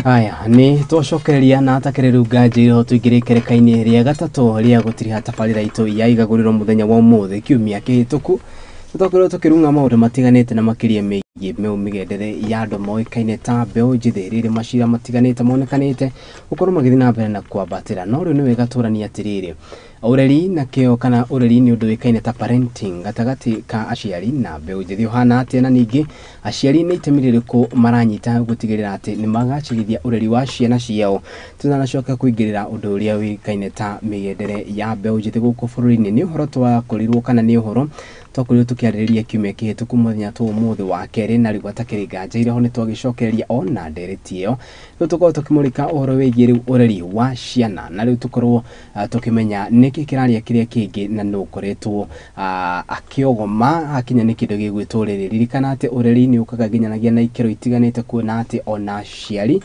Haya nĩ twacokereria na atakereru nganjĩrĩro tũingĩre ikereka-inĩ rĩa gatatũ rĩa gũtiriha tabarĩra itũ ya igagũrĩro mũthenya wa ũmũthĩ kiumia kĩhĩtũku. Tũtwakorirwo tũkĩrung'a maũndũ matiganĩte na makĩria megiĩ mĩgendere ya andũ moĩkaine ta mbeũ njĩthĩ rĩrĩ macira matiganĩte monekanĩte gũkorwo magĩthiĩ na mbere na kwambatĩra. No rĩu nĩ wega tũranie atĩrĩrĩ, ũreri na kĩo kana ũreri nĩ ũndũ wĩkaine ta parenting gatagatĩ ka aciari na mbeũ njĩthĩ ũhana atĩa, na ningĩ aciari nĩ itemi rĩrĩkũ maranyita gũtigĩrĩra atĩ nĩ magacĩrithia ũreri wa ciana ciao tũtanacoka kũingĩrĩra ũndũ ũrĩa wĩkaine ta mĩgendere ya mbeũ njĩthĩ gũkũ bũrũri-inĩ. Nĩ ũhoro twakorirwo kana nĩ ũhoro twakorirwo tũkĩarĩrĩria kiumia kĩhĩtũku mũthenya ta ũmũthĩ wa kerĩ, na rĩu atakĩrĩ nganja ireho nĩ twagĩcokereria ona ndereti ĩyo. Rĩu tũkorwo tũkĩmũrĩka ũhoro wĩgiĩ rĩu ũreri wa ciana, na rĩu tũkorwo tũkĩmenya nĩkĩ kĩraria kĩrĩa kĩngĩ na nũ ũkoretwo akĩogoma hakinya nĩ kĩndũ gĩgwĩtwo ũreri. Ririkana atĩ ũreri nĩ ũkaga nginyanagia na ikĩro itiganĩte, kuona atĩ ona aciari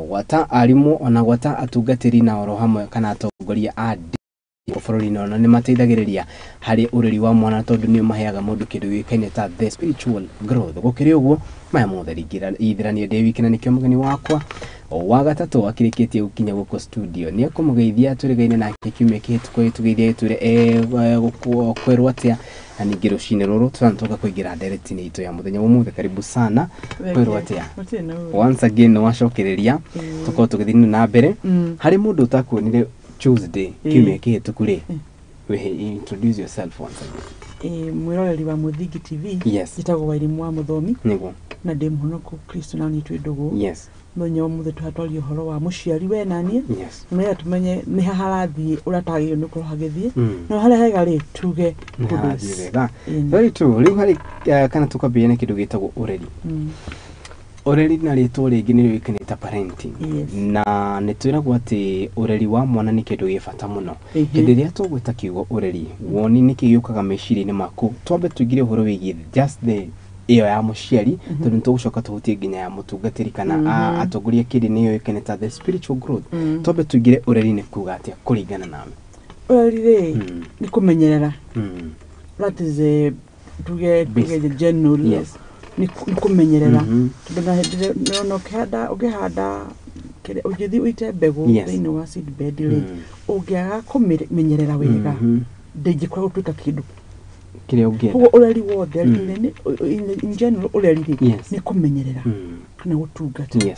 gwata arimũ ona gwata atungatĩri na oro hamwe kana atongoria a bũrũri-inĩ ona nĩ mateithagĩrĩria harĩ ũreri wa mwana, tondũ nĩ maheaga mũndũ kĩndũ gĩũĩkaine ta the spiritual growth. Gũkĩrĩ ũguo maya mothe ithiranie ndĩ wiki, na nĩkĩo mũgeni wakwa wa gatatũ akĩrĩkĩtie gũkinya gũkũ studio nĩ ekũmũgeithia tũrĩgaine nake kiumia kĩhĩtũku, agĩtũgeithia agĩtwĩre kwĩrwo atĩa, na ningĩ rũcinĩ rũrũ tũtanatoka kũingĩra ndereti-inĩ itũ ya mũthenya wa ũmũthĩ. Karibu sana, kwĩrwo atĩa? Once again nĩ wacokereria, tũkorwo tũgĩthiĩ na mbere. Harĩ mũndũ ũtakuonire Tuesday kiumia kĩhĩtũku rĩ, we introduce yourself once again. Mwĩroreri wa Mũthingi TV, njĩtagwo Wairimũ wa Mũthomi na ndĩ mũhonoku Kristo na niĩ twĩ ndũgũ. Mũthenya wa ũmũthĩ tũratwaria ũhoro wa mũciari we na niĩ, nĩgetha tũmenye nĩ ha harathiĩ ũrĩa tagĩrĩirwo nĩ gũkorwo hagĩthiĩ, no harĩa hega rĩ tuge Nĩ harathiĩ wega. Very true. Rĩu harĩ kana tũkambĩrĩria na kĩndũ gĩtagwo ũreri. Ũreri na rĩtwa rĩngĩ nĩ rĩũĩkaine ta parenting. Na nĩ twĩragwo atĩ ũreri wa mwana nĩ kĩndũ gĩ bata mũno. Hĩndĩ ĩrĩa tũgwĩta kiugo ũreri, woni nĩkĩ gĩũkaga meciria-inĩ maku? Twambe tũingĩre ũhoro wĩgiĩ just the ĩyo ya mũciari, tondũ nĩ tũgũcoka tũhutie nginya ya mũtungatĩri kana atongoria kĩndĩ yũĩkaine ta the spiritual growth. Twambe tũingĩre ũreri nĩ kuga atĩa kũringana nawe? Ũreri rĩ nĩ kũmenyerera. That is a tuge the general nĩ kũmenyerera, tondũ na hĩndĩ ĩrĩa ona ũkĩhanda kĩrĩa ũngĩthiĩ ũite mbegũ thĩinĩ wa seed bed rĩ, ũngĩaga kũmĩmenyerera wega, ndĩngĩkũra gũtuĩka kĩndũ kĩrĩa ũngĩenda. Koguo ũreri wothe, in general ũreri rĩ, nĩ kũmenyerera kana gũtungata.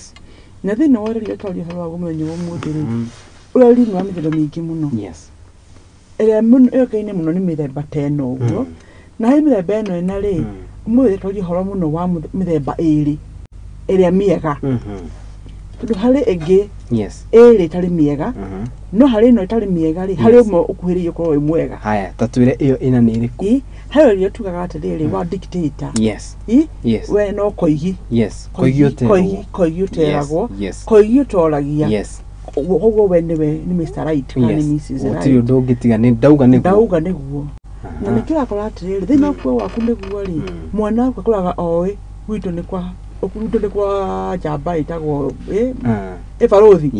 Na thĩinĩ wa ũreri ũrĩa ũhoro wa mũthenya wa ũmũthĩ rĩ, ũreri nĩ wa mĩthemba mĩingĩ mũno. Ĩrĩa yũĩkaine mũno nĩ mĩthemba ta ĩno ũguo. Na harĩ mĩthemba ĩno ĩna rĩ, ũmũthĩ twaria ũhoro mũno wa mĩthemba ĩrĩ ĩrĩa mĩega, tondũ harĩ ĩngĩ ĩrĩ ĩtarĩ mĩega, no harĩ ĩno ĩtarĩ mĩega rĩ, harĩ ũmwe ũkuhĩrĩirie ũkorwo wĩ mwega. Haya, ta twĩre ĩyo ĩna nĩ ĩrĩkũ? Harĩ ũrĩa tugaga atĩrĩrĩ wa dictator. We no koigi. Koigi ũteragwo. Koigi ũteragwo. Koigi ũtoragia. Koguo we nĩwe nĩ Mr. Right kana nĩ Mrs. Gũtirĩ Right. ũndũ ũngĩ tiga nĩ ndauga nĩguo. Ndauga nĩguo. Na nĩkĩo ũrakora atĩrĩrĩ, thĩinĩ wa kuo gwaku nĩguo rĩ, mwana waku akũraga oĩ gwitũ nĩ kwa njamba ĩtagwo ĩ barũthi.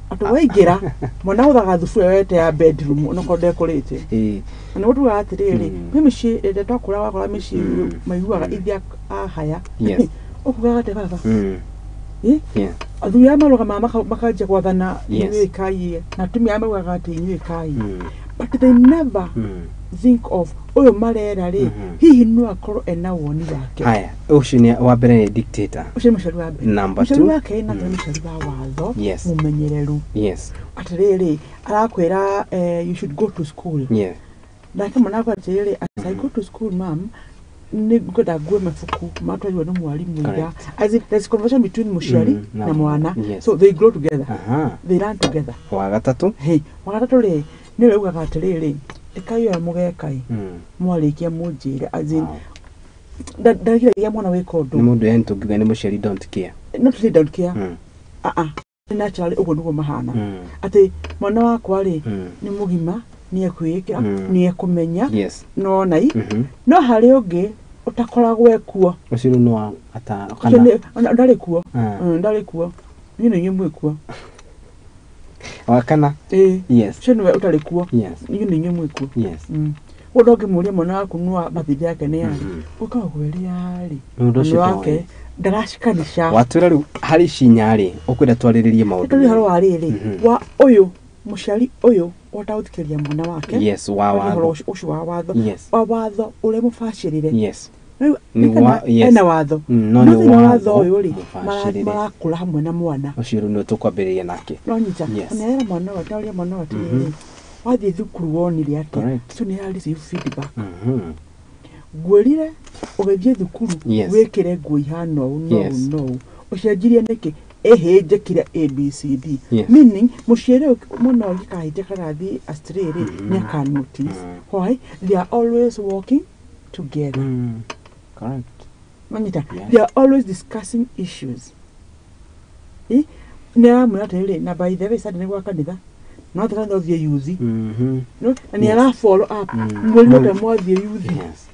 Atĩ waingĩra mwana ahũthaga thuburia wete ya bedroom onakorwo ndekũrĩte. Na nĩguo tugaga atĩrĩrĩ, kwĩ mĩciĩ ĩrĩa twakũra wakora mĩciĩ maiguaga ithe ahaya. Ũkugaga atĩa baba? Athuri arĩa marũgamaga makanjia gwathana, inyuĩ ĩkai, na atumia arĩa maugaga atĩ inyuĩ ĩkai. But they never think of ũyũ marera rĩ, hihi no akorwo ena woni wake. Haya, ũcio nĩ wa mbere nĩ dictator. Ũcio nĩ mũciari wa mbere. Number Mũciari two. wa kerĩ nake nĩ mũciari wa watho, mũmenyereru. Atĩrĩrĩ, arakwĩra you should go to school. Nake mwana akwa atĩrĩrĩ, as I go to school, ma'am, nĩ ngwenda ngue mabuku matwarirwo nĩ mwarimũ ira. As in, there's conversation between mũciari na mwana. So they grow together. They learn together. Wa gatatũ. Hey, wa gatatũ rĩ, nĩ ũrĩa ugaga atĩrĩrĩ, ĩkai ũrĩa mũgeka ĩ, mwarĩkia mũnjĩre. As in, ndagiragia mwana wĩka ũndũ. Nĩ mũndũ yani tũngiuga nĩ mũciari don't care. Not really don't care. Ah ah. Naturally ũguo nĩguo mahana. Atĩ mwana wakwa rĩ, nĩ mũgima, nĩ ekwĩĩkĩra, nĩ ekũmenya, no nai. No harĩ ũngĩ ũtakoragwo ekuo. Ũcio rĩu nĩ wa ata Ũcio kana ona ndarĩ kuo. Ndarĩ kuo. Niĩ nĩ inyuĩ mwĩ kuo. Wa kana. Ĩĩ. Ũcio nĩwe ũtarĩ kuo. Inyuĩ nĩ inyuĩ mwĩ kuo. Ũndũ ũngĩmũria mwana waku nĩ mathiri yake nĩ yarĩ ũkagwĩria rĩ Mũndũ ũcio wake ndaracikanisha. Watwĩra rĩu harĩ ici inya-rĩ, ũkwenda twarĩrĩrie maũndũ Tũrĩ ũhoro wa rĩrĩ wa ũyũ mũciari ũyũ ũhotaga gũthikĩrĩria mwana wake. Yes, wa watho. Ũcio wa watho. Yes. Wa watho ũrĩa mũbacĩrĩre. Yes. Rĩu Nĩ yes. ena watho. No nĩ thĩinĩ wa watho watho ũyũ rĩ, mũbacĩrĩre. marakũra hamwe na mwana. Ũcio rĩu nĩwe tũkwambĩrĩria nake. Nonyita. Yes. Na era mwana wa tauria mwana wa tiriri. Wathiĩ thukuru wonire atĩa? Correct. So nĩ receive feedback. Ngwĩrire ũgĩthiĩ thukuru Yes. wĩkĩre nguo ihana ũũ no Yes. ũũ no ũũ. Ũcenjirie nĩkĩ? Ĩhĩ njĩkire ABCD. Yes. Meaning mũciari ũyũ mwana ũngĩ kahĩtia kana athiĩ astray rĩ, nĩ aka notice. Why? They are always working together. Correct. Manyita. Yes. They are always discussing issues. Nĩ aramwĩra atĩrĩrĩ, na by the way Sunday nĩ gwa kanitha. No tũrathiĩ ũthiĩ youth. No, na nĩ ara follow up. Mweri ũrĩa mwathiĩ youth. Yes.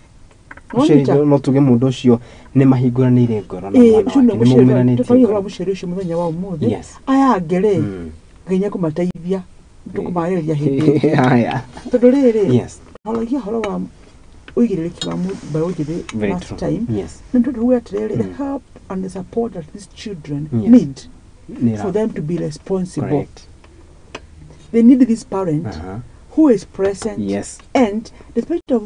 Wanyita? Ũcio no tuge mũndũ ũcio nĩ mahingũranĩire ngoro na Ĩĩ, mwana ũcio nĩ wake, nĩ maumiranĩtie mũciari ngoro. wa mũciari ũcio mũthenya wa ũmũthĩ. Yes. Aya angĩ rĩ, Ngai nĩekũmateithia tũkũmarĩrĩria hĩndĩ ĩngĩ. Haya. Tondũ rĩrĩ, Yes. twaragia ũhoro wa ũigĩrĩrĩki wa mbeũ njĩthĩ Very last true. time. Yes. Nĩ tondũ tuge atĩrĩrĩ, the help and the support that these children Yes. need Nĩ for them to be responsible. Correct. They need this parent who is present. Yes. And despite of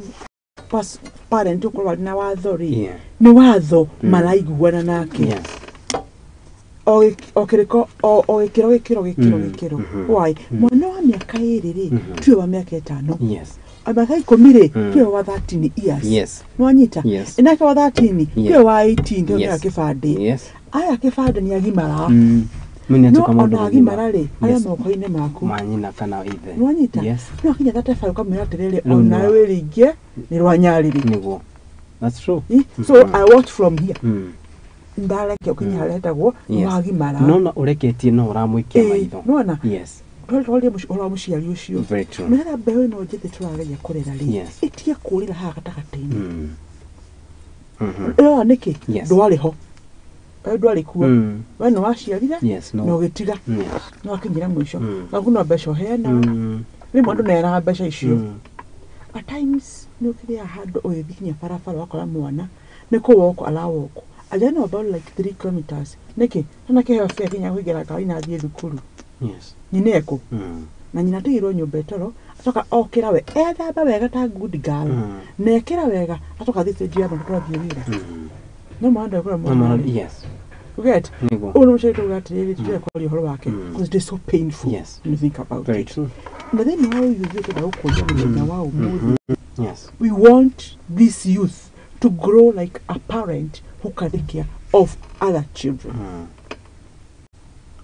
parent gũkorwo arĩ na watho rĩ, Yeah. nĩ watho maraiguana nake. Yes. O kĩrĩko o gĩkĩro gĩkĩro gĩkĩro gĩkĩro. Why? Mwana wa mĩaka 2 rĩ, tiwe wa mĩaka 5. Yes. Mĩaka 10 rĩ, tiwe wa 13 years. Yes. Nĩwanyita? Yes. Nake wa 13, tiwe wa 18, tiwe Yes. wa kĩbandĩ. Yes. Aya kĩbandĩ nĩ agimara. Mimi No natoka maũndũ ona agimara rĩ, arĩa Yes. moko-inĩ maku. Ma nyina kana ithe. Nĩwanyita? Yes. No akinya 35 ũkamwĩra atĩrĩrĩ, Rĩu ona nĩ wĩringie nĩ rwa nyarĩrĩ. Nĩguo. That's true. So I watch from here. Ndareke ũkinye harĩa hetagwo Yes. wagimara. No na ũreketie no ũramũikia maitho. Nĩwona? Yes. Twarie ũhoro wa mũciari ũcio. Very true. Nĩgetha mbeũ ĩno njĩthĩ tũrageria kũrera rĩ, Yes. ĩtige kũrĩra haha gatagatĩ-inĩ. Ĩrora nĩkĩ? Yes. Ndwarĩ ho. We ndwarĩ kuo. We nĩ waciarire Yes, no. na ũgĩtiga. Yes. Nĩ wakinyĩra mũico. Waku no mbeca ũheanaga. Rĩmwe andũ neraga mbeca icio. At times nĩ ũkĩrĩa handũ ũgĩthiĩ nginya barabara ũgakora mwana nĩ kũwoko arawoko. I don't know about like 3 kilometers. Nĩkĩ? Tana kĩheo fare nginya kũingĩra ngari na athiĩ thukuru. Yes. Nyina ekũ? Na nyina atigirwo nyũmba ĩtoro, acoka okĩra we, ethamba wega ta good girl. Na ekĩra wega, acoka athiĩ stage ya mwana tũrathiĩ wĩra. No mwana ndekũra No, mwana. yes. You get? Nĩguo. Ũyũ nĩ mũciari tauga atĩrĩrĩ, tũtirenda kwaria ũhoro wake because it is so painful Yes. when you think about Very it. true. Na thĩinĩ wa ũyũ ithuĩ twenda gũkũria mũthenya wa ũmũthĩ. Yes. We want this youth to grow like a parent who can take care of other children.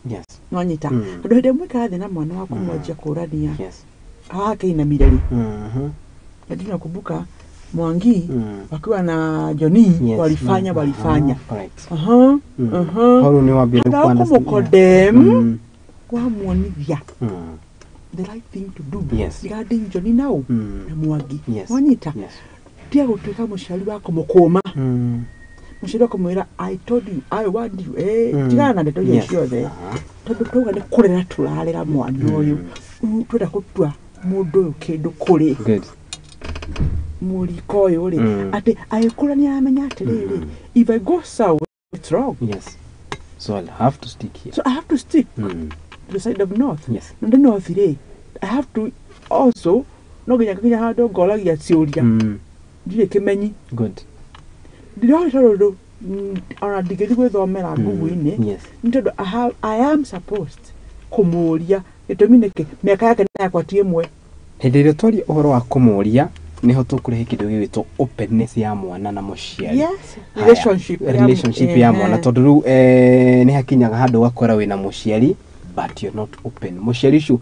Yes. Nwanyita. Tondũ hĩndĩ ĩmwe ikara thĩ na mwana waku mwanjia kũrania. Yes. Haha kĩinamire rĩ. Lakini nakumbuka Mwangi wakiwa na Johnny Yes. walifanya walifanya. Correct. Aha. Hau nĩ wambire Handũ ha kũ-understand. kũmũkondem wamuonithia the right thing to do. Yes. Regarding Johnny now na Mwangi. Yes. Nwanyita. Yes. Tiga gũtuĩka mũciari wa kũmũkũma. Mũciari wa kũmwĩra I told you, I warned you. Tigana na ndeto icio Yes. ciothe. Tondũ twauga nĩ kũrera tũrarera mwana ũyũ. Twenda gũtua mũndũ ũyũ kĩndũ kũrĩ. Good. Mũriko ũyũ rĩ, atĩ agĩkũra nĩ aramenya atĩrĩrĩ, if I go south, it's wrong. Yes. So I'll have to stick here. So I have to stick to the side of north. Yes. Na ndĩ north rĩ, I have to also no nginya nginya handũ ngoragia ciũria. Ndirĩ kĩmenyi. Good. Ndirĩ tondũ ona ndingĩthiĩ gwĩthomera Google-inĩ. Yes. Nĩ tondũ I am supposed kũmũũria gĩtũmi nĩkĩ mĩaka yake na yakwa ti ĩmwe. Hĩndĩ ĩrĩa twaria ũhoro wa kũmũũria nĩho tũkũrehe kĩndũ gĩgwĩtwo openness ya mwana na mũciari. Yes. Haya, Relationship. relationship ya mwana tondũ rĩu nĩ hakinyaga handũ ũgakora wĩna mũciari but you're not open. Mũciari ũcio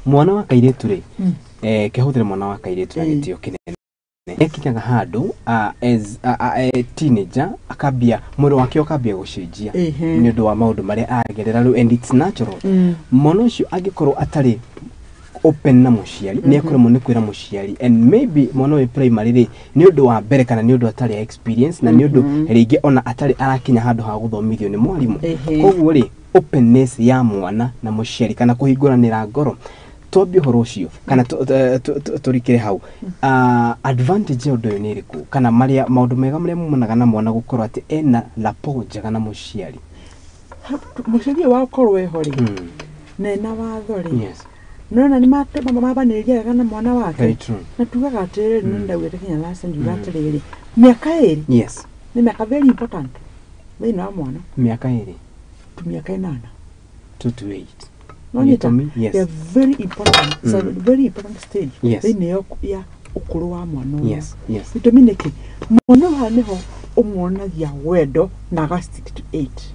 mwana wa kairĩtu rĩ, kĩhũthĩre mwana wa kairĩtu na gĩtĩo kĩnene. Nĩakinyaga handũ as a teenager akambia mwĩrĩ wake ũkambia gũcenjia nĩ ũndũ wa maũndũ marĩa aragerera rĩu and it's natural. Mwana ũcio angĩkorwo atarĩ open na mũciari nĩ ekũremwo nĩ kwĩra mũciari and maybe mwana ũyũ primary rĩ nĩ ũndũ wa mbere kana nĩ ũndũ atarĩ experience na nĩ ũndũ rĩngĩ ona atarĩ arakinya handũ ha gũthomithio nĩ mwarimũ. Koguo rĩ openness ya mwana na mũciari kana kũhingũranĩra ngoro Twambie ũhoro ũcio kana tũrikĩre hau. Advantage ya ũndũ ũyũ nĩ ĩrĩkũ, kana marĩa maũndũ mega marĩa mumanaga na mwana gũkorwo atĩ ena rapport njega na mũciari? Mũciari ũyũ wakorwo eho rĩ, na ena watho rĩ, nona nĩ mabanĩrĩria wega na mwana wake. Na tugaga atĩrĩrĩ, nĩ ndaugĩte kinya last time, ngiuga atĩrĩrĩ, mĩaka 2 nĩ mĩaka very important thĩinĩ wa mwana. Mĩaka 2 to mĩaka 8. 2 to 8. No nyita, they are very important. It's a very important stage thĩinĩ ya ũkũrũ wa mwana ũyũ. Gĩtũmi nĩkĩ? Mwana ũyũ haha nĩho ũmuonagia wendo na aga stick to it.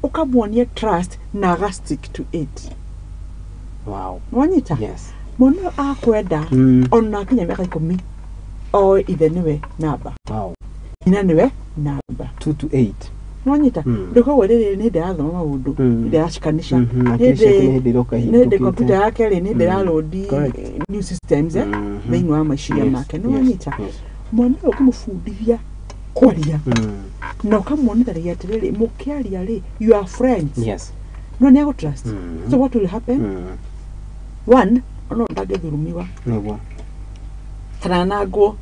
Ũkamuonia trust na aga stick to it. Wow. Nwanyita? Mwana ũyũ akwenda ona akinya mĩaka 10 oĩ ithe nĩwe namba. Wow. Nyina nĩwe namba. 2 to 8. Nwanyita? Ndũkauga rĩrĩ nĩ ndĩrathoma maũndũ, ndĩracikanisha. Nĩ computer yake rĩ, nĩ ndĩraload new systems thĩinĩ wa meciria make. Nwanyita? Mwana ũyũ ũkĩmũbundithia kwaria na ũkamuonithania atĩrĩrĩ, mũkĩaria rĩ, you are friends. No nĩ agũ trust. So what will happen? One, no ndangĩthurumiwa. Nĩguo. Kana nangwo.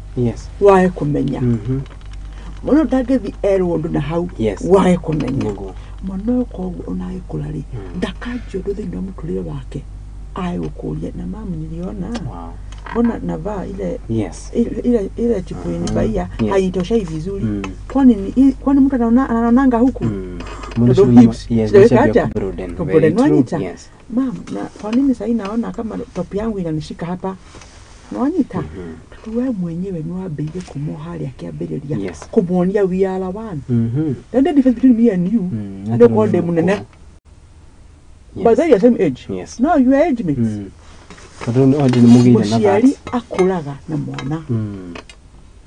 Wae kũmenya. Mwana ndangĩthiĩ erwo ũndũ na hau. Wae kũmenya. Mwana ũyũ koguo ona agĩkũra rĩ, ndakanjia ũndũ thĩinĩ wa mũtũrĩre wake ae gũkũria na mamu niliona. Mbona navaa ile ile chipu nibaia haitoshei vizuri. Kwani mtu anaonanga huku? Nwanyita. Mam, na kwa nini sasa naona kama top yangu inanishika hapa? Nwanyita. Wewe mwenyewe ni wambĩrĩrie kuma harĩa kĩambĩrĩria kũmuonia we are one. Then the difference between me and you, no call them munene. But they are same age. No, you are age mates. Mũciari akũraga na mwana.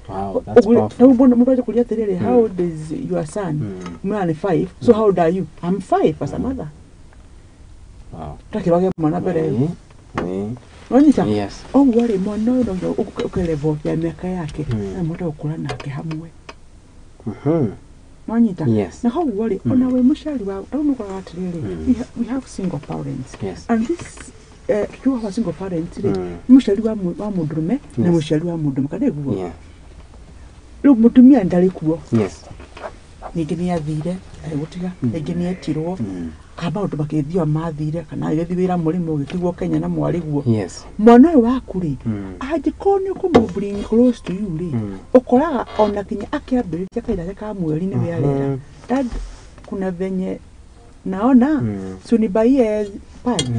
Wow, that's powerful. Mũndũ aje kũria atĩrĩrĩ, how old is your son? Mwana ni 5. So how old are you? I'm 5 as a mother. Wow. Takĩroge mwana mbere. Nwanyita? Ũguo rĩ, mwana ũyũ no ũke level ya mĩaka yake na mũhote gũkũra nake hamwe. Nwanyita? Na koguo rĩ, ona we mũciari wa rĩu nĩũkoraga atĩrĩrĩ, we have single parents. And this tukiuga wa single parents rĩ, mũciari wa mũndũrũme na mũciari wa mũndũ mũka, nĩguo? Rĩu mũtumia ndarĩ kuo. Ningĩ nĩ athire agĩgũtiga, rĩngĩ nĩ etirwo, kana maũndũ makĩthio mathire, kana agĩthiĩ wĩra mũrĩmo ũgĩtigwo Kenya na mwarĩguo. Mwana ũyũ waku rĩ, angĩkorwo nĩ ũkũmũ bring close to you rĩ, ũkoraga ona kinya akĩambĩrĩria kahinda ka mweri nĩwe arera. Dad, kuna venye naona si unibaie pad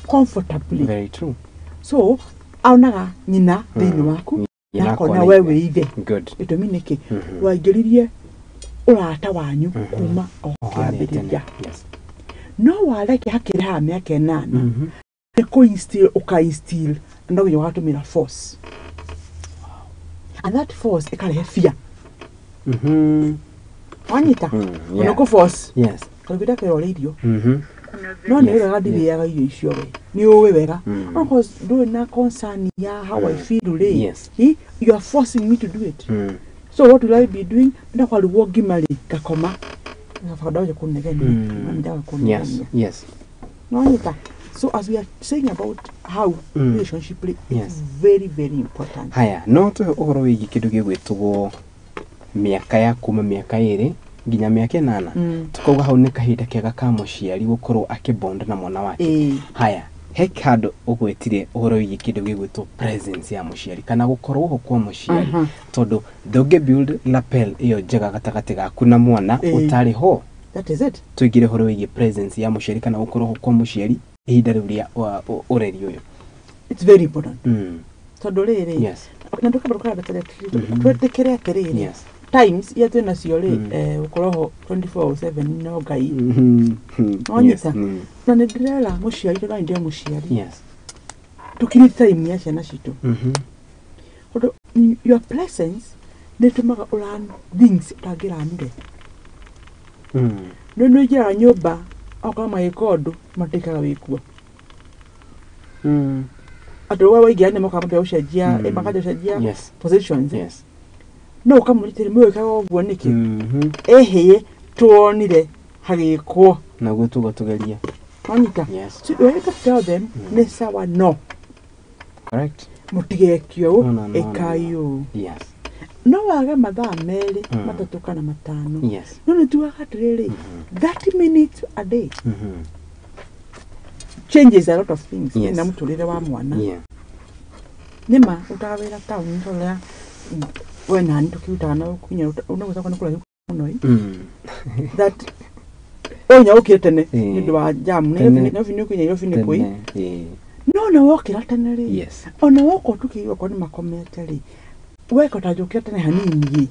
comfortably. Very true. So aonaga nyina thĩinĩ waku na akona we wĩ ithe. Good. Gĩtũmi nĩkĩ? Waingĩririe ũrata wanyu kuma o kĩambĩrĩria. No wareke hakĩrĩ haha mĩaka 8 nĩ kũ-instill ũka-instill no nginya ũgatũmĩra force. And that force ĩkarehe fear. Wanyita? Ona kũ force. Karugĩra kĩrore irio. No nĩ wega ndirĩaga irio icio we. Nĩ ũĩ wega. Of course ndũrĩ na concern ya how I feel rĩ. You are forcing me to do it. So what will I be doing? Ndakwarugwo ngima rĩ, ngakoma. Ngabaga kũnegenia. Nwanyita? So as we are saying about how relationship is very, very important. Haya, no tũhe ũhoro wĩgiĩ kĩndũ gĩgwĩtwo mĩaka ya kuma mĩaka 2 nginya mĩaka 8. Tukauga hau nĩ kahinda kega ka mũciari gũkorwo akĩbond na mwana wake. Haya, he handũ ũgwĩtire ũhoro wĩgiĩ kĩndũ gĩgwĩtwo presence ya mũciari kana gũkorwo ho kwa mũciari, tondũ ndũngĩ build lapel ĩyo njega gatagatĩ gaku na mwana ũtarĩ ho. That is it. Tũingĩre ũhoro wĩgiĩ presence ya mũciari kana gũkorwo ho kwa mũciari ihinda rĩu rĩa ũreri ũyũ. It's very important. Tondũ rĩrĩ, na ndũkamba ndũkaramba twĩtĩkĩre atĩrĩrĩ, times iria twĩ nacio rĩ, gũkorwo ho 24/7 no Ngai. Nwanyita? Na nĩ ndĩrera mũciari tondũ ndĩ mũciari. Tũkinyie time ya ciana citũ. Tondũ your presence nĩ ĩtũmaga ũlearn things ũtangĩranire. Nĩ ũingĩraga nyũmba okorwo magĩka ũndũ matĩkaga wĩkuo. Andũ we waingĩra nĩ mokaga mambia gũcenjia, makanjia gũcenjia positions. No ũkamũnyitĩrĩra mwĩkaga ũguo nĩkĩ? Ĩhĩ tuonire hagĩkwo. Naguo tuga tũgerie. Wanyita? Yes. So you have to tell them nĩ sawa no. Correct. Mũtigeke ũũ, No, no, no, ĩkai no. ũũ. Yes. No wage mathaa 2, 3 kana 5. Yes. No nĩ tugaga atĩrĩrĩ, 30 minutes a day changes a lot of things Yes. na mũtũrĩre wa mwana. Yeah. Nĩma rutaga wĩra taũni ta ũrĩa we nani tũkĩrutaga na gũkinya ũnagwĩta nĩ kũraihu mũno ĩ. That ũnya ũkĩre tene nĩ ũndũ wa jam. Tene. Nairobi nĩ ũkinya Nairobi nĩ kũi. Tene. Eh. No na wokĩra tene rĩ. Yes. Ona woka ũtukĩire okorwo nĩ makomete rĩ. Weka ta njũkĩra tene hanini rĩ.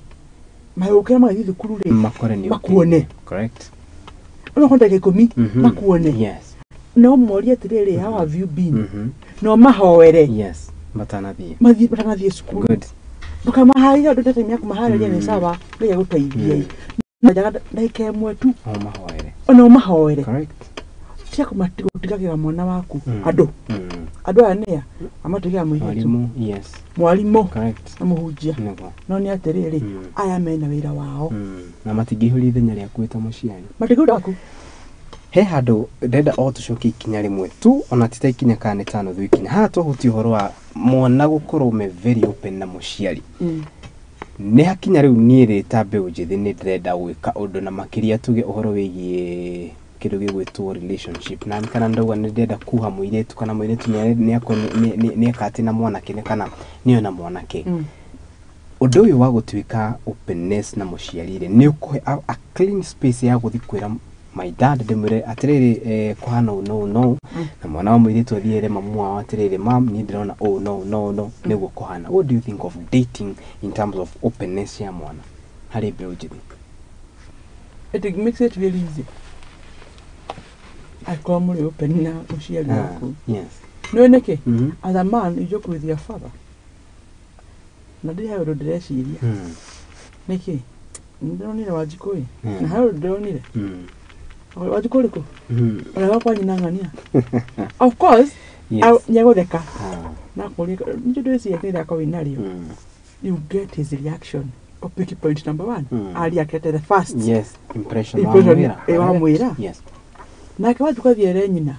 Magĩũkĩra magathiĩ thukuru rĩ. Makore nĩ Makuone. Correct. Ona korwo ndagĩka 10 makuone. Yes. No morie atĩrĩrĩ, how have you been? No mahoere. Yes. Matanathiĩ. Mathiĩ matanathiĩ cukuru. Good. Ndũkamaharĩrie ũndũ time ya kũmaharĩria nĩ sawa, nĩ gũteithia. Na njaga ndagĩka 1 tu. O mahoere. Ona ũmahoere. Correct. Tia kũmatigagĩra mwana waku andũ. Andũ aya nĩa amatigaga mũirĩtu. Mwarimũ. Yes. Mwarimũ. Correct. Na mũhunjia. Nĩguo. No nĩ atĩrĩrĩ, aya mena wĩra wao. Na matingĩihũria ithenya rĩaku wĩ ta mũciari. Matingĩhũra waku. He handũ ndenda o tũcokie ikinya rĩmwe tu ona ti ta ikinya kana nĩ ta nuthu ikinya. Haha twahutia ũhoro wa mwana gũkorwo me very open na mũciari. Nĩ hakinya rĩu niĩ rĩ ta mbeũ njĩthĩ nĩ ndĩrenda gwĩka ũndũ na makĩria tuge ũhoro wĩgiĩ kĩndũ gĩgwĩtwo relationship na kana ndauga nĩ ndĩrenda kuha mũirĩtu kana mũirĩtu nĩ eka atĩ na mwanake kana nĩona mwanake. Ũndũ ũyũ wa gũtuĩka openness na mũciari rĩ nĩ ũkũhe a clean space ya gũthiĩ kwĩra my dad ndĩmwĩre atĩrĩrĩ kũhana ũũ no no na mwana wa mũirĩtu athiĩ ere mamu wao atĩrĩrĩ mam niĩ ndĩrona ũũ no no no nĩguo kũhana. What do you think of dating in terms of openness ya mwana harĩ mbeũ njĩthĩ? It makes it really easy. Angĩkorwo mũrĩ open na mũciari waku. Yes. Nĩũĩ nĩkĩ? As a man, you joke with your father. Na ndirĩ he ũndũ ndĩreciria. Nĩkĩ? Nĩndĩronire Wanjikũ ĩ. Na he ũndũ ndĩronire. Wanjikũ ũrĩkũ? Ũrĩa wakwa nyina ng'ania. Of course, nĩegũtheka. Na akũrie, nĩkĩo ndĩreciria nĩ ithako wĩnarĩo. You get his reaction. Pick point number 1. Ariakete the first. Yes, impression Impression wamwĩra. Yes. Nake Wanjikũ athiĩ ere nyina.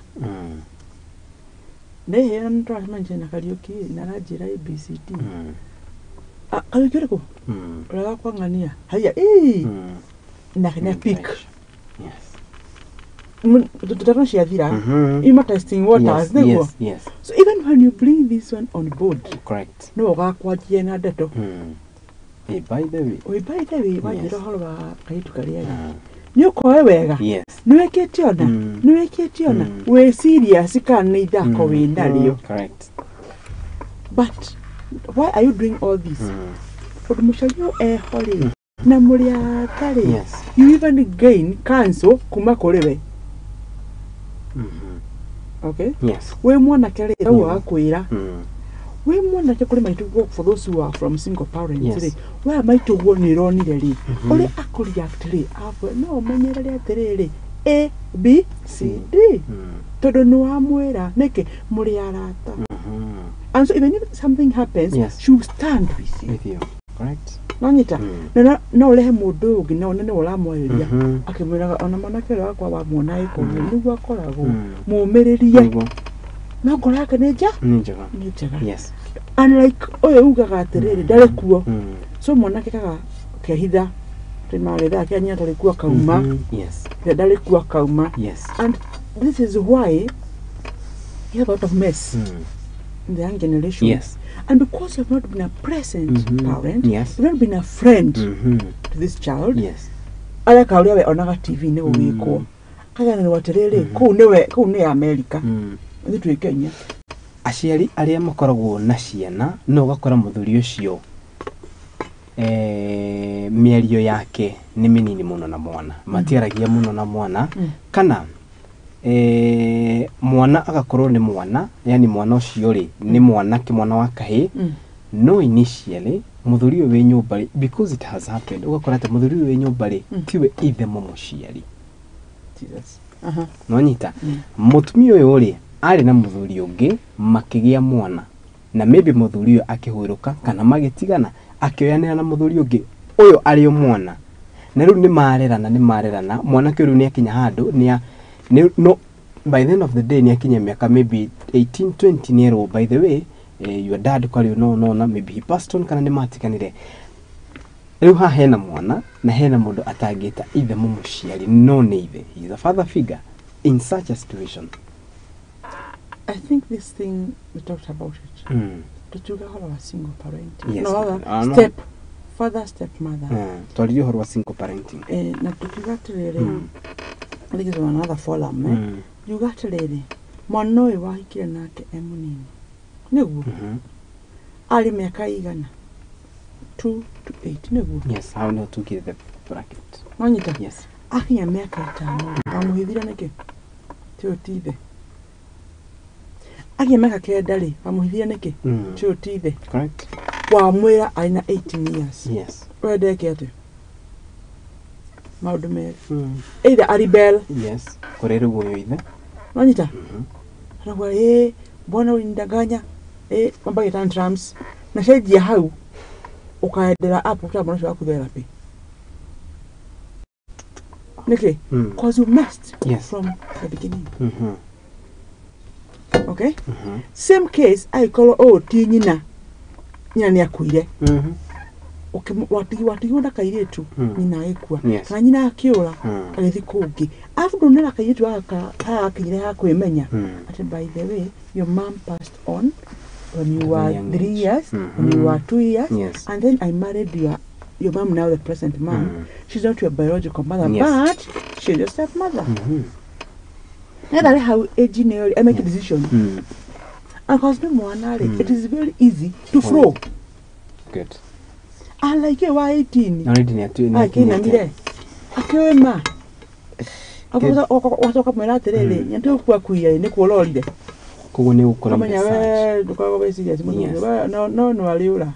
Nĩ nĩtũracemania na Kariũki na aranjĩra ABCD. Kariũki ũrĩkũ? Ũrĩa wakwa ng'ania. Haiya, ĩĩ. Nake nĩ pick. Yes. Tũtano ciathira. Ima testing waters, nĩguo. Yes, yes. So even when you bring this one on board, Correct. no ũgakwanjia na ndeto. Hey, by the way. Oi, by the way, wanjĩra ũhoro wa kairĩtu karĩa rĩ. Nĩ ũkoe wega. Yes. Nĩ wĩkĩte ona. Nĩ wĩkĩte ona. Wĩ serious kana nĩ ithako wĩ narĩo. Correct. But why are you doing all this? Tondũ mũciari ũyũ eho rĩ, na mũrĩ arata rĩ, Yes. you even gain counsel kuma kũrĩ we. Okay? Yes. Wĩ mwanake rĩ, ũguo akwĩra. Wĩ mwanake kũrĩ maitũguo, for those who are from single parents rĩ, we maitũguo nĩ ĩronire rĩ, ũrĩa akũreact rĩ, akwĩra no ũmenyerere atĩrĩrĩ, A, B, C, D. Tondũ nĩ wamwĩra, nĩkĩ mũrĩ arata. And so even if something happens, Yes. she will stand with you. With you. Correct. Nonyita? Na no ũrehe mũndũ ũngĩ na one nĩwe ũramwarĩria. Akĩmwĩraga ona mwanake ũrĩa wakwa wamuona ĩko nĩguo akoragwo. Mũmĩrĩrie. No ngoro yake nĩ nja? Nĩ njega. Nĩ njega. Yes. Unlike ũyũ ugaga atĩrĩrĩ ndarĩ kuo. So mwanake kaga kehitha tĩmagetha kĩa nyina ndarĩ kuo akauma. Yes. Ndarĩ kuo akauma. Yes. And this is why you have a lot of mess in the young generation. Yes. And because you have not been a present parent, Yes. you've not been a friend to this child. Yes. Areka ũrĩa we onaga TV nĩ gũgĩkwo. Kaganĩrwo atĩrĩrĩ, kũu nĩwe, kũu nĩ America. Ithuĩ twĩ Kenya. Aciari arĩa makoragwo na ciana no ũgakora mũthuri ũcio mĩario yake nĩ mĩnini mũno na mwana. Matiaragia mũno na mwana kana mwana agakorwo nĩ mwana, yani mwana ũcio rĩ nĩ mwanake, mwana wa kahĩĩ. No initially mũthuri ũyũ wĩ nyũmba rĩ, because it has happened, ũgakora atĩ mũthuri ũyũ wĩ nyũmba rĩ tiwe ithe mũmũciari. Jesus. Nonyita? Mũtumia ũyũ rĩ arĩ na mũthuri ũngĩ makĩgĩa mwana na maybe mũthuri ũyũ akĩhurũka kana magĩtigana akĩoyanĩra na mũthuri ũngĩ ũyũ arĩ o mwana na rĩu nĩ marerana mwanake rĩu nĩ akinya handũ no By the end of the day nĩ akinya mĩaka maybe 18 20 nĩ erwo by the way, your dad kwari no no na maybe he passed on kana nĩ matiganire. Rĩu haha hena mwana na hena mũndũ atangĩta ithe mũmũciari no nĩ ithe. He is a father figure in such a situation. I think this thing we talked about it. Tukiuga ũhoro wa single parenting. Yes. No, rather, No. step father, step mother. Twaririe ũhoro wa single parenting. Na tukiuga atĩrĩrĩ, I think it's on another forum, eh? Yuga atĩrĩrĩ, mwana ũyũ wahikire nake e mũnini nĩguo arĩ mĩaka igana 2 to 8 nĩguo. Yes, hau nĩho tugire the bracket. Wanyita? Yes. Akinya mĩaka 5 rĩ, wamũhithire nĩkĩ? Ti ũyũ ti ithe. Akinya mĩaka 9 rĩ, wamũhithire nĩkĩ? Ti ũyũ ti ithe. Correct. Wamwĩra arĩ na 18 years. Yes. Wenda eke atĩa? Maũndũ merĩ. Either aribel. Yes. Kũrĩ rĩu ũyũ ithe. Wanyita? Anakuwa, mbona ulinidanganya? Mambo tantrums. Na cenjia hau ukaendera up uta mwana ũcio waku therapy. Nĩkĩ? Cause you messed from the beginning. Okay? Same case aikorwo ũũ ti nyina. Nyina nĩ akuire. Watigwo na kairĩtu, nyina agĩkua. Kana nyina akĩũra, agĩthiĩ kũngĩ. Arabu ndũnera kairĩtu gaka karakinyire ha kwĩmenya. Atĩ by the way, your mom passed on when you were 3 years, when you were 2 years, and then I married your mom, now the present mom. She's not your biological mother, but she's your stepmother. Nether how age I make a decision. And because no mwana, it is very easy to throw. Good. I like you 18. Already ni atu ni akinamire. Akĩwĩma. Wacoka mwĩra atĩrĩrĩ, nyendete gũkua kuia nĩ kuororire. Koguo nĩ gũkora message. We ndũkoragwo wĩ serious mũno. No no no arĩũra.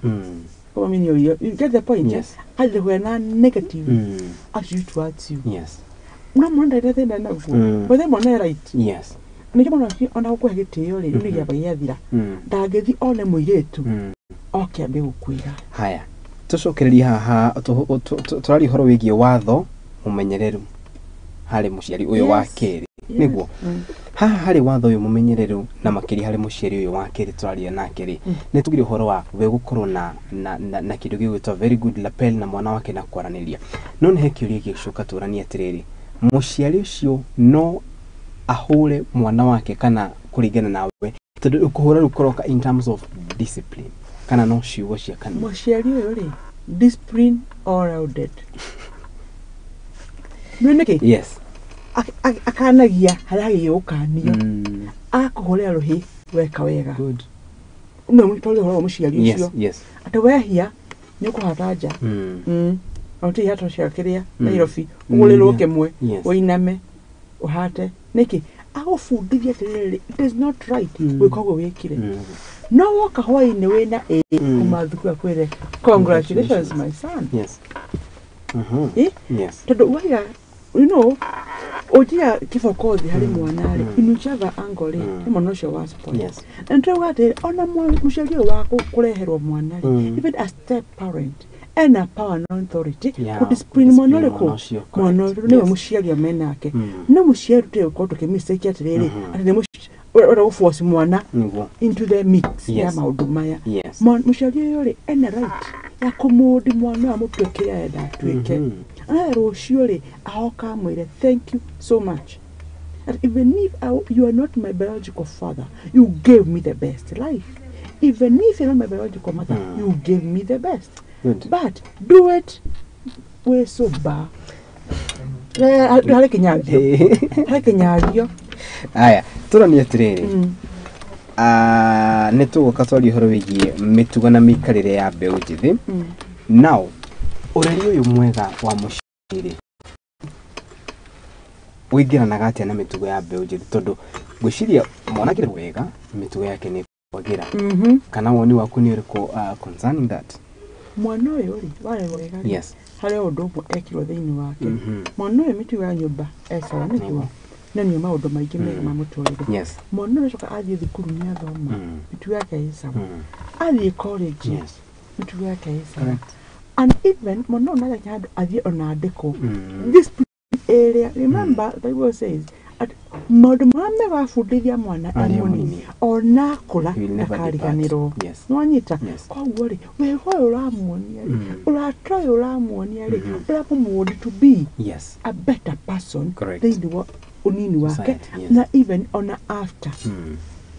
Koguo mini you get the point. Yes. Hadi when negative attitude towards you. Yes. No mwana ndare thĩna naguo. But mwana right. Yes. Nĩkĩo mwana ũcio ona gũkũhe gĩtĩo rĩ, nĩ gĩamba gĩathira. Ndangĩthiĩ one mũirĩtu. Oke ambe gũkwĩra. Haya. Tũcokererie haha tũraria ũhoro wĩgiĩ watho mũmenyereru harĩ mũciari ũyũ wa kerĩ. Nĩguo. Haha harĩ watho ũyũ mũmenyereru na makĩria harĩ mũciari ũyũ wa kerĩ tũraria nake rĩ, nĩ tugire ũhoro wa we gũkorwo na na kĩndũ gĩgwĩtwo very good lapel na mwana wake na kwaranĩria. No nĩ he kĩũria gĩgũcoka tũranie atĩrĩrĩ, mũciari ũcio no ahũre mwana wake kana kũringana nawe, tondũ kũhũra rĩu kũroka in terms of discipline kana no ciugo cia kanua. Mũciari ũyũ rĩ, discipline all rounded. Nĩ nĩkĩ? Yes. Akanagia harĩa hagĩrĩire gũkanio. Akũhũrĩra rũhĩ weka wega. Good. Nĩ twarĩ ũhoro wa mũciari ũcio. Yes. Atĩ wehia nĩ ũkũhata nja. Ona ti ihato cia kĩrĩa Nairobi ũgũrĩrwo kĩmwe ũiname ũhate. Nĩkĩ? Agũbundithia atĩrĩrĩ, it is not right gwĩka ũguo wĩkire. No woka hwaĩ-inĩ wĩna ĩ kuma thukuru akwĩre congratulations my son. Yes. Yes. Tondũ waiga, you know, ũnjiga kĩboko thĩ harĩ mwana rĩ, in whichever angle rĩ, nĩ mwana ũcio wa spoil. Yes. Na nĩtũrauga atĩrĩrĩ, ona mũciari ũyũ wa kũreherwo mwana rĩ, even a step parent ena power na authority kũdiscipline mwana ũrĩkũ? Mwana ũrĩkũ nĩwe mũciari amenake. No mũciari tũgũkorwo tũkĩmistake atĩrĩrĩ, atĩ nĩ ũrenda gũforce mwana into the mix ya maũndũ maya. Mũciari ũyũ rĩ, ena right ya kũmũndi mwana ũyũ amũtue kĩrĩa arenda atuĩke. Anawe rũciũ rĩ, ahoka amwĩre thank you so much. And even if you are not my biological father, you gave me the best life. Even if you're not my biological mother, you gave me the best. Good. But do it we sober. Harĩ kĩnyagio. Harĩ kĩnyagio. Aya, tũranie atĩrĩrĩ. Nĩ tũgũka twarie ũhoro wĩgiĩ mĩtugo na mĩikarĩre ya mbeũ njĩthĩ. Now, ũreri ũyũ mwega wa mũciĩ ũingĩranaga atĩa na mĩtugo ya mbeũ njĩthĩ? Tondũ ngwĩciria mwana akĩrerwo wega mĩtugo yake nĩ kwagĩra. Kana woni waku nĩ ũrĩkũ concerning that? Mwana ũyũ rĩ, warerwo wega rĩ, Yes. harĩ ũndũ ũmwe ekirwo thĩinĩ wake. Mwana ũyũ mĩtugo ya nyũmba ecawa nĩguo. Na nĩ maũndũ maingĩ mega ma mũtũrĩre. Yes. Mwana ũyũ acoka athiĩ thukuru nĩ athoma, mĩtugo yake ĩ sawa. Athiĩ college, Yes. mĩtugo yake ĩ sawa. And even mwana ũyũ nagĩkinya handũ athiĩ ona andĩkwo. This area, remember, the Bible says, Maũndũ marĩa mega wabundithia mwana e mũnini ona akũra ndakariganĩrwo. Nĩwanyita? Koguo rĩ, wega ũyũ ũramuonia rĩ, ũrata ũyũ ũramuonia rĩ, ũramũmold to be a better person thĩinĩ wa ũnini wake na even ona after.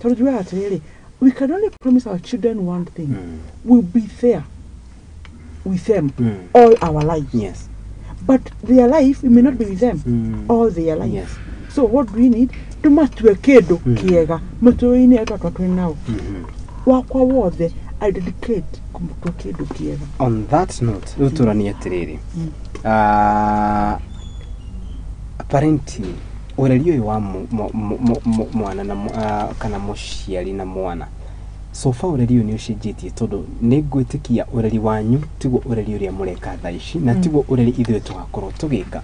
Tondũ njugaga atĩrĩrĩ, we can only promise our children one thing. We'll be there with them all our lives. Yes. But their life, we may not be with them all their life. Yes. So what do we need? Tumatue kĩndũ kĩega mũtũrĩre-inĩ twatwa twĩ nao. Wakwa wothe I dedicate kũmũtua kĩndũ kĩega. On that note, rĩu tũranie atĩrĩrĩ. Apparently ũreri ũyũ wa mwana na kana mũciari na mwana, so far ũreri ũyũ nĩ ũcenjetie tondũ nĩ ngwĩtĩkia ũreri wanyu tiguo ũreri ũrĩa mũreka thaa ici na tiguo ũreri ithuĩ tũgakorwo tũgĩka.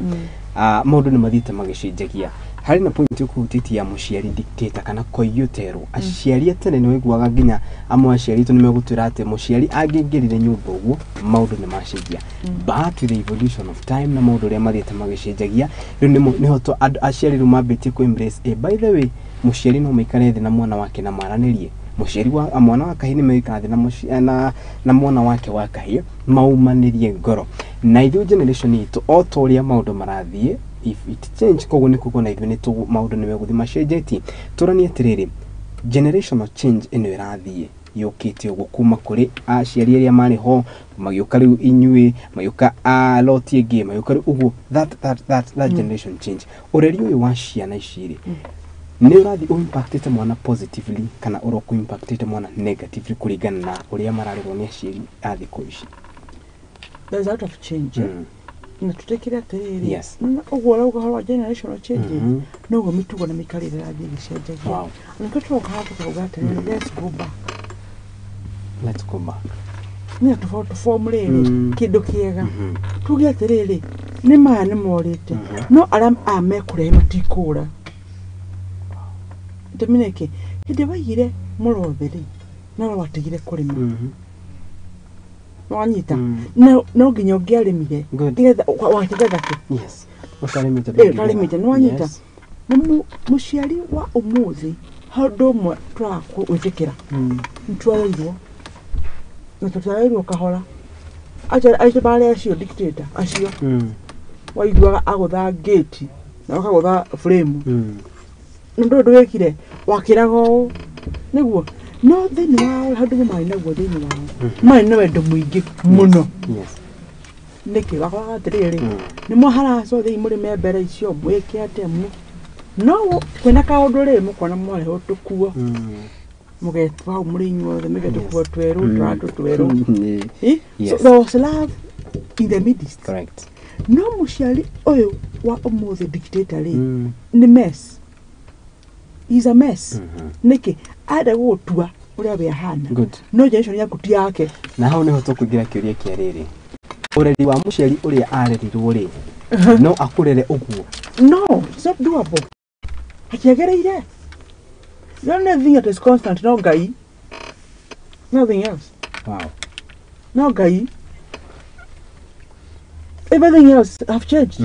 Maũndũ nĩ mathiĩte magĩcenjagia. Harĩ na point ũkũhutĩtie ya mũciari dictator kana koiyũterwo. Aciari a tene nĩ waiguaga nginya amwe aciari aitũ nĩ megũtwĩra atĩ mũciari angĩingĩrire nyũmba ũguo maũndũ nĩ macenjia. But with the evolution of time na maũndũ ũrĩa mathiĩte magĩcenjagia, rĩu nĩho aciari rĩu mambĩtie kũ embrace, by the way, mũciari no maikare thĩ na mwana wake na maranĩrie. Mũciari wa mwana wa kahĩĩ nĩ megũikara thĩ na mwana wake wa kahĩĩ maumanĩrie ngoro. Na ithuĩ generation itũ o ta ũrĩa maũndũ marathiĩ, if it change, koguo nĩ kuga na ithuĩ nĩ maũndũ nĩ megũthiĩ macenjetie. Tũranie atĩrĩrĩ, generational change ĩno ĩrathiĩ yũkĩte ũguo kuma kũrĩ aciari arĩa marĩ ho magĩũka rĩu inyuĩ, magĩũka a lot ĩngĩ, magĩũka rĩu ũguo, that generation change. Ũreri ũyũ wa ciana ici rĩ, nĩ ũrathiĩ ũimpactĩte mwana positively kana ũroka ũimpactĩte mwana negatively kũringana na ũrĩa mararerwo nĩ aciari a thikũ ici? There's a lot of change. Na tutekire atĩrĩrĩ, ũguo ũrauga ũhoro wa generational changes, noguo mĩtugo na mĩikarĩre ĩrathiĩ ĩgĩcenjagia. Na nĩkĩo tũroka haha tũkauga atĩrĩrĩ, let's go back. Let's go back. Nĩ tũform rĩrĩ kĩndũ kĩega. Tuge atĩrĩrĩ, nĩ maya nĩ morĩte, no arĩa aya mekũrehe matikũra. Gĩtũmi nĩ kĩ? Hĩndĩ waigire mũrothe rĩ, no watigire kũrĩma. Wanyita? No nginya ũngĩarĩmire nĩgetha wakĩgetha kĩ? Yes. Ũtarĩmĩte. Ũtarĩmĩte, nĩ wanyita? Na mũciari wa ũmũthĩ handũ ũmwe tũraga gwĩtĩkĩra. Nĩ twarerirwo. Na tũtiarerirwo kahora. Acio marĩ acio dictator acio. Waiguaga agũtha gate na ũkagũtha frame. Na ndũĩ ũndũ wĩkire, wakĩraga ũũ. Nĩguo. No thĩinĩ wao handũ marĩ naguo thĩinĩ wao. Marĩ na wendo mũingĩ mũno. Nĩkĩ wakoraga atĩrĩrĩ, nĩ mwaharacwo thĩinĩ mũrĩme mbere icio mwĩke atĩa no kwĩna kaũndũ rĩ mũkona mwarehwo tũkuo. Mũgetwo hau mũrĩ inyuothe mũge tũkuo twerũ, tũratũ twerũ. So there was love in the midst. Correct. No mũciari ũyũ wa ũmũthĩ dictator rĩ, nĩ mess. He's a mess. Nĩkĩ arenda gũgũtua ũrĩa we ahana. No generation yaku ti yake. Na hau nĩho tũkũingĩra kĩũria kĩa rĩrĩ. Ũreri wa mũciari ũrĩa arerirwo rĩ, no akũrere ũguo? No, it's not doable. Hatiagĩrĩire. The only thing that is constant no Ngai. Nothing else. Wow. No Ngai. Everything else have changed.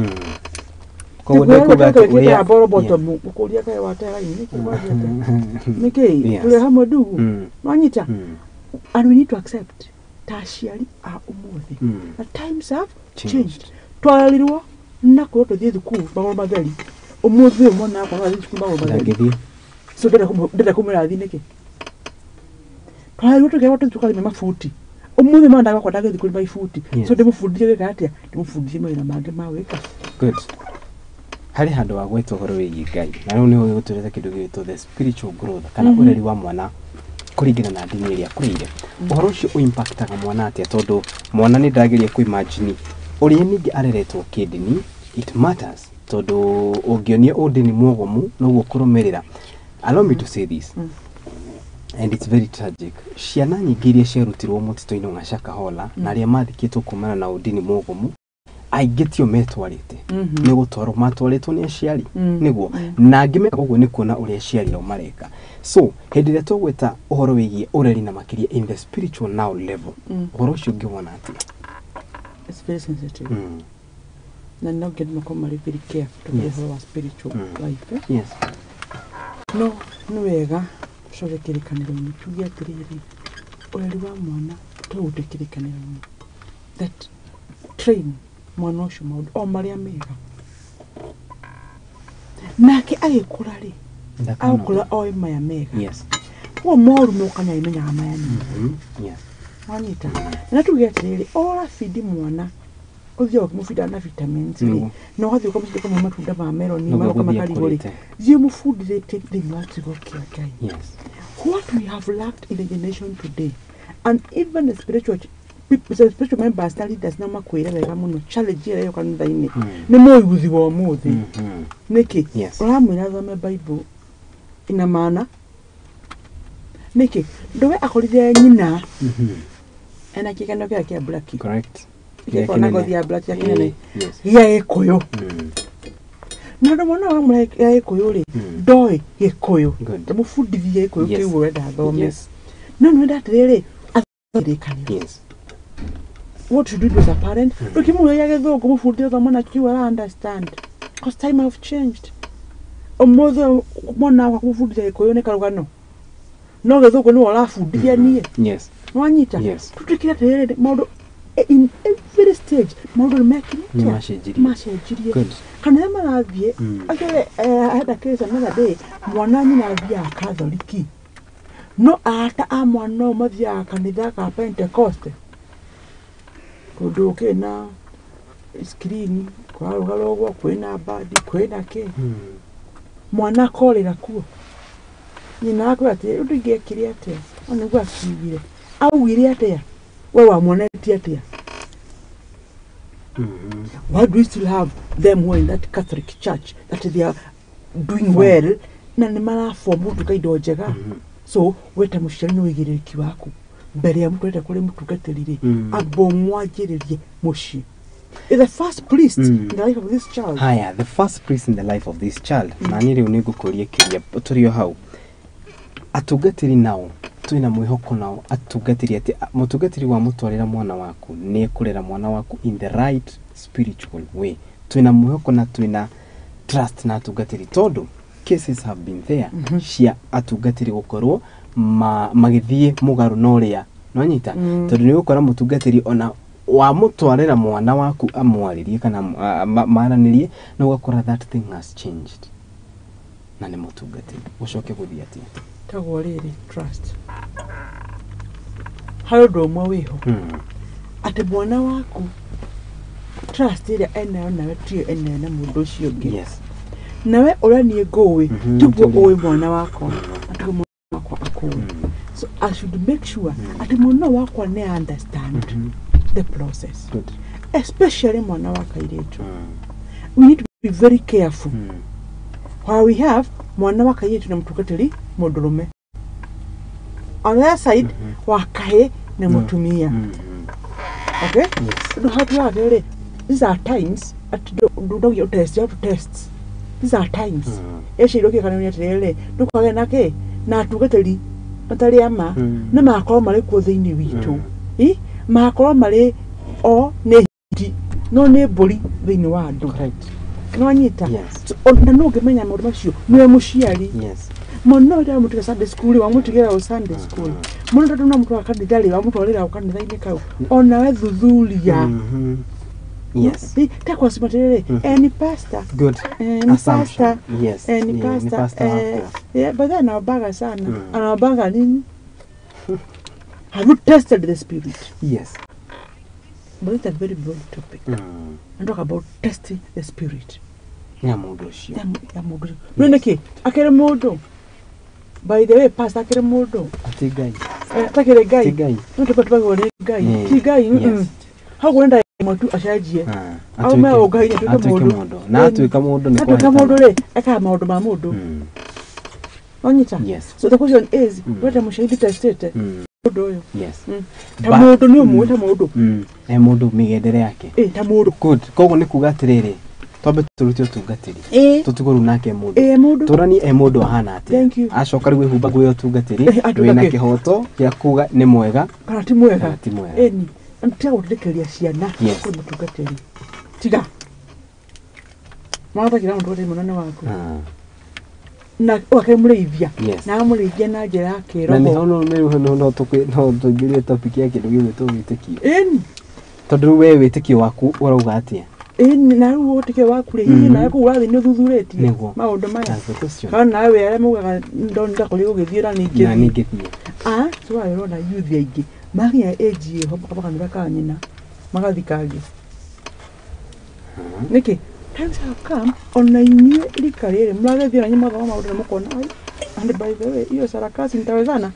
Koguo nĩ kuga atĩ ũrĩa boro bottom ũkũria kaĩ watera inĩ nĩkĩ gwathiĩ nĩkĩ tũrĩ hamwe ndugu. Wanyita? And we need to accept ta aciari a ũmũthĩ. The times have changed. Twarerirwo na kwĩrwo tũthiĩ thukuru magũrũ matheri. Ũmũthĩ ũyũ mwana wakwa no athiĩ thukuru magũrũ matheri. So ndĩrenda kũmwĩra athiĩ nĩkĩ? Twarerirwo tũkerwo tũthiĩ tũkarĩme mabuti. Ũmũthĩ mwana wakwa ndangĩthiĩ kũrĩma ibuti. So ndĩmũbundithie gwĩka atĩa? Ndĩmũbundithie mawĩra mangĩ ma gwĩka. Good. Harĩ handũ wa gwetwo ũhoro wĩgiĩ Ngai na rĩu nĩho gĩgũtũreta kĩndũ gĩgwĩtwo the spiritual growth kana ũreri wa mwana kũringana na ndini ĩrĩa akũrĩire. Ũhoro ũcio ũimpactaga mwana atĩa? Tondũ mwana nĩ ndageria kũ-imagine ũrĩa ningĩ areretwo kĩndini, it matters tondũ ũngĩonia ũndini mwogomu noguo kũrũmĩrĩra. Allow me to say this, and it's very tragic. Ciana nyingĩ iria ciarutirwo mũtitũ-inĩ wa Shakahola na arĩa mathikĩtwo kumana na ũndini mwogomu, aingĩ tio metwarĩte, nĩ gũtwarwo matwarĩtwo nĩ aciari, nĩguo, na angĩ mekaga ũguo nĩ kuona ũrĩa aciari ao mareka. So hĩndĩ ĩrĩa tũgwĩta ũhoro wĩgiĩ ũreri na makĩria in the spiritual now level, ũhoro ũcio ũngĩwona atĩa? It's very sensitive. Na no nginya makorwo marĩ very careful tondũ ũhoro wa spiritual life. Yes. No nĩ wega tũcoke kĩrĩkanĩro-inĩ tuge atĩrĩrĩ, ũreri wa mwana tũũte kĩrĩkanĩro-inĩ, that train mwana ũcio maũndũ o marĩa mega, nake agĩkũra rĩ, agũkũra oĩ maya mega. Yes. Koguo moru moka nĩamenyaga maya nĩ moru. Yes. Wanyita? Na tuge atĩrĩrĩ, ũrabindi mwana ũthiaga ũkĩmũbindaga na vitamins rĩ, na ũgathiĩ ũkamũcinda ũkamũhe matunda ma meroni, maroka makarigũ rĩ, thiĩ ũmũbundithĩtie thĩinĩ wa kiugo kĩa Ngai. Yes. What we have lacked in the generation today, and even the spiritual people, the spiritual members na leaders na makwĩre wega mũno, challenge ĩrĩa ĩyo kanitha-inĩ nĩ mũiguthi wa ũmũthĩ. Nĩkĩ? Yes. Ũramwĩra athome Bible ina maana nĩkĩ? Ndũwe akorire nyina ena kĩgano kĩrĩa kĩa black. Correct. Gĩkoragwo na ngothi ya black ya kĩnene. Yes. Gĩa Gĩkũyũ. Na andũ mwana wa mũra gĩa Gĩkũyũ rĩ, ndoĩ Gĩkũyũ. Ndũmũbundithie Gĩkũyũ kĩu ũrenda athome. Yes. No nĩ wenda atĩrĩrĩ, athome. Yes. What you do as a parent, ndũkĩmũhe gĩthũngũ mũbundithie thoma na kiu ara understand. Because time have changed. Ũmũthĩ mwana wakwa kũmũbundithia Gĩkũyũ nĩ karũgano. No gĩthũngũ nĩwe ũrabundithia niĩ. Yes. Nĩwanyita? Yes. Tũtuĩkire atĩrĩrĩ, maũndũ in every stage maũndũ nĩ mekire Nĩ atĩa? macenjirie. Macenjirie. Good. Kanitha marathiĩ, actually, I had a case another day, mwana nyina athiaga Katholiki. No ata a mwana ũyũ mathiaga kanitha ka Pentecost. Kũndũ kwĩna screen, kũrarũgarũgwo, kwĩna bandi, kwĩna kĩ. Mwana akorĩra kuo. Nyina akwĩra atĩ ũndũ ingĩekire atĩa? O nĩguo akiugire. Augire atĩa? We wamwonetie atĩa? Why do we still have them who are in that Catholic church that they are doing well na nĩ maraform gũtuĩka indo njega? So we ta mũciari nĩ ũigĩrĩrĩki waku mbere ya mũtwarĩte kũrĩ mũtungatĩri rĩ, amba ũmwanjĩrĩrie mũciĩ. The first priest in the life of this child. Haya, the first priest in the life of this child. Na niĩ rĩu nĩ ngũkũria kĩũria tũrĩ o hau. Atungatĩri nao twĩna mwĩhoko nao atungatĩri atĩ mũtungatĩri wa mũtwarĩra mwana waku nĩ ekũrera mwana waku in the right spiritual way. Twĩna mwĩhoko na twĩna trust na atungatĩri tondũ cases have been there cia atungatĩri gũkorwo magĩthiĩ mũgarũ na ũrĩa nĩwanyita, tondũ nĩ ũgũkora mũtungatĩri ona wamũtwarĩra mwana waku amwarĩrie kana maranĩrie na ũgakora that thing has changed na nĩ mũtungatĩri ũcoke gũthiĩ atĩa? Tagwo rĩrĩ trust. Harĩ ũndũ ũmwe wĩho atĩ mwana waku trust ĩrĩa enayo nawe tiyo enayo na mũndũ ũcio ũngĩ. Yes. Nawe ũrĩa niĩ ngũĩ tiguo ũĩ mwana wakwa, na tiguo mwana wakwa akũĩ. So I should make sure atĩ mwana wakwa nĩ understand the process. Good. Especially mwana wa kairĩtu. We need to be very careful. While we have mwana wa kairĩtu na mũtungatĩri mũndũrũme. On the other side, wa kahĩ na mũtumia. Okay? Yes. Tondũ hau tugaga atĩrĩrĩ, these are times atĩ ndũndagia ũtest, you have to test. These are times. Eciria ũkĩka nĩ atĩrĩrĩ, ndũkagĩa na kĩ? Na atungatĩri matarĩ ama, na magakorwo marĩ kuo thĩinĩ witũ. Magakorwo marĩ o nĩ hiti, no nĩ mbũri thĩinĩ wa andũ. Correct. Nĩwanyita? Yes. So, na no ũngĩmenya maũndũ macio nĩwe mũciari. Yes. Mwana ũyũ ndamũtiga Sunday school, wamũtigĩra o Sunday school. Mwana ũyũ ndamũtwara kanitha rĩ, wamũtwarĩra o kanitha-inĩ kau. Onawe thuthuria. Yes. Ta kwacima atĩrĩrĩ, ni pastor. Good. Ni pastor. Yes. Ni pastor. Yeah, but then anaombaga sana. Anaombaga nini? Have you tested the spirit? Yes. But it's a very broad topic. And talk about testing the spirit. Ya mũndũ ũcio. Ya mũndũ ũcio. No nĩkĩ? Akĩrĩ mũndũ. By the way, pastor akĩrĩ mũndũ. Ati Ngai. Atakĩrĩ Ngai. Ti Ngai. No tũbatũbagwo nĩ Ngai. Ti Ngai. Yes. Hau ũrenda ĩmwe tu acenjie. Aume o Ngai atuĩke mũndũ. Na atuĩka mũndũ nĩ Atuĩka mũndũ rĩ, ekaga maũndũ ma mũndũ. Wanyita? Yes. So the question is, whether mũciari testĩte mũndũ ũyũ. Yes. Ta mũndũ nĩ ũmũĩ ta mũndũ. Mũndũ mĩgendere yake. Ta mũndũ. Good. Koguo nĩ kuga atĩrĩrĩ, twambe tũrute ũtungatĩri. Tũtigwo rĩu nake mũndũ. Mũndũ. Tũranie mũndũ ahana atĩa. Thank you. Acoka rĩu wĩhumba gwĩ ũtungatĩri, wĩna kĩhoto gĩa kuga nĩ mwega kana ti mwega. Ti mwega. Ĩni. Tiga gũtindĩkĩrĩria ciana Yes. kũrĩ mũtungatĩri. Tiga. Mwana ũtakĩra mũndũ ũrĩ mũnene waku. Na ũgakĩmũrĩithia. Na akamũrĩithia na njĩra ya Na nĩho no no no tũingĩrie topic ya kĩndũ gĩgwĩtwo wĩtĩkio. Ĩni. Tondũ rĩu we wĩtĩkio waku ũrauga atĩa? Ĩni, na rĩu wĩtĩkio waku rĩ, hihi nawe kũu ũrathiĩ nĩ ũthuthurĩtie maũndũ maya? Kana nawe wĩ arĩa maugaga ndakũrĩ gũgĩthiĩ na ningĩ thiĩ. Ah, so why ũrona youth aingĩ makinya age ĩho makaba kanitha ka nyina magathiĩ kangĩ. Nĩkĩ? Times have come ona inyuĩ rika rĩrĩ mũragĩthiĩ na inyuĩ mũgathoma maũndũ na mũkona ai, and by the way hiyo sarakasi nitawezana?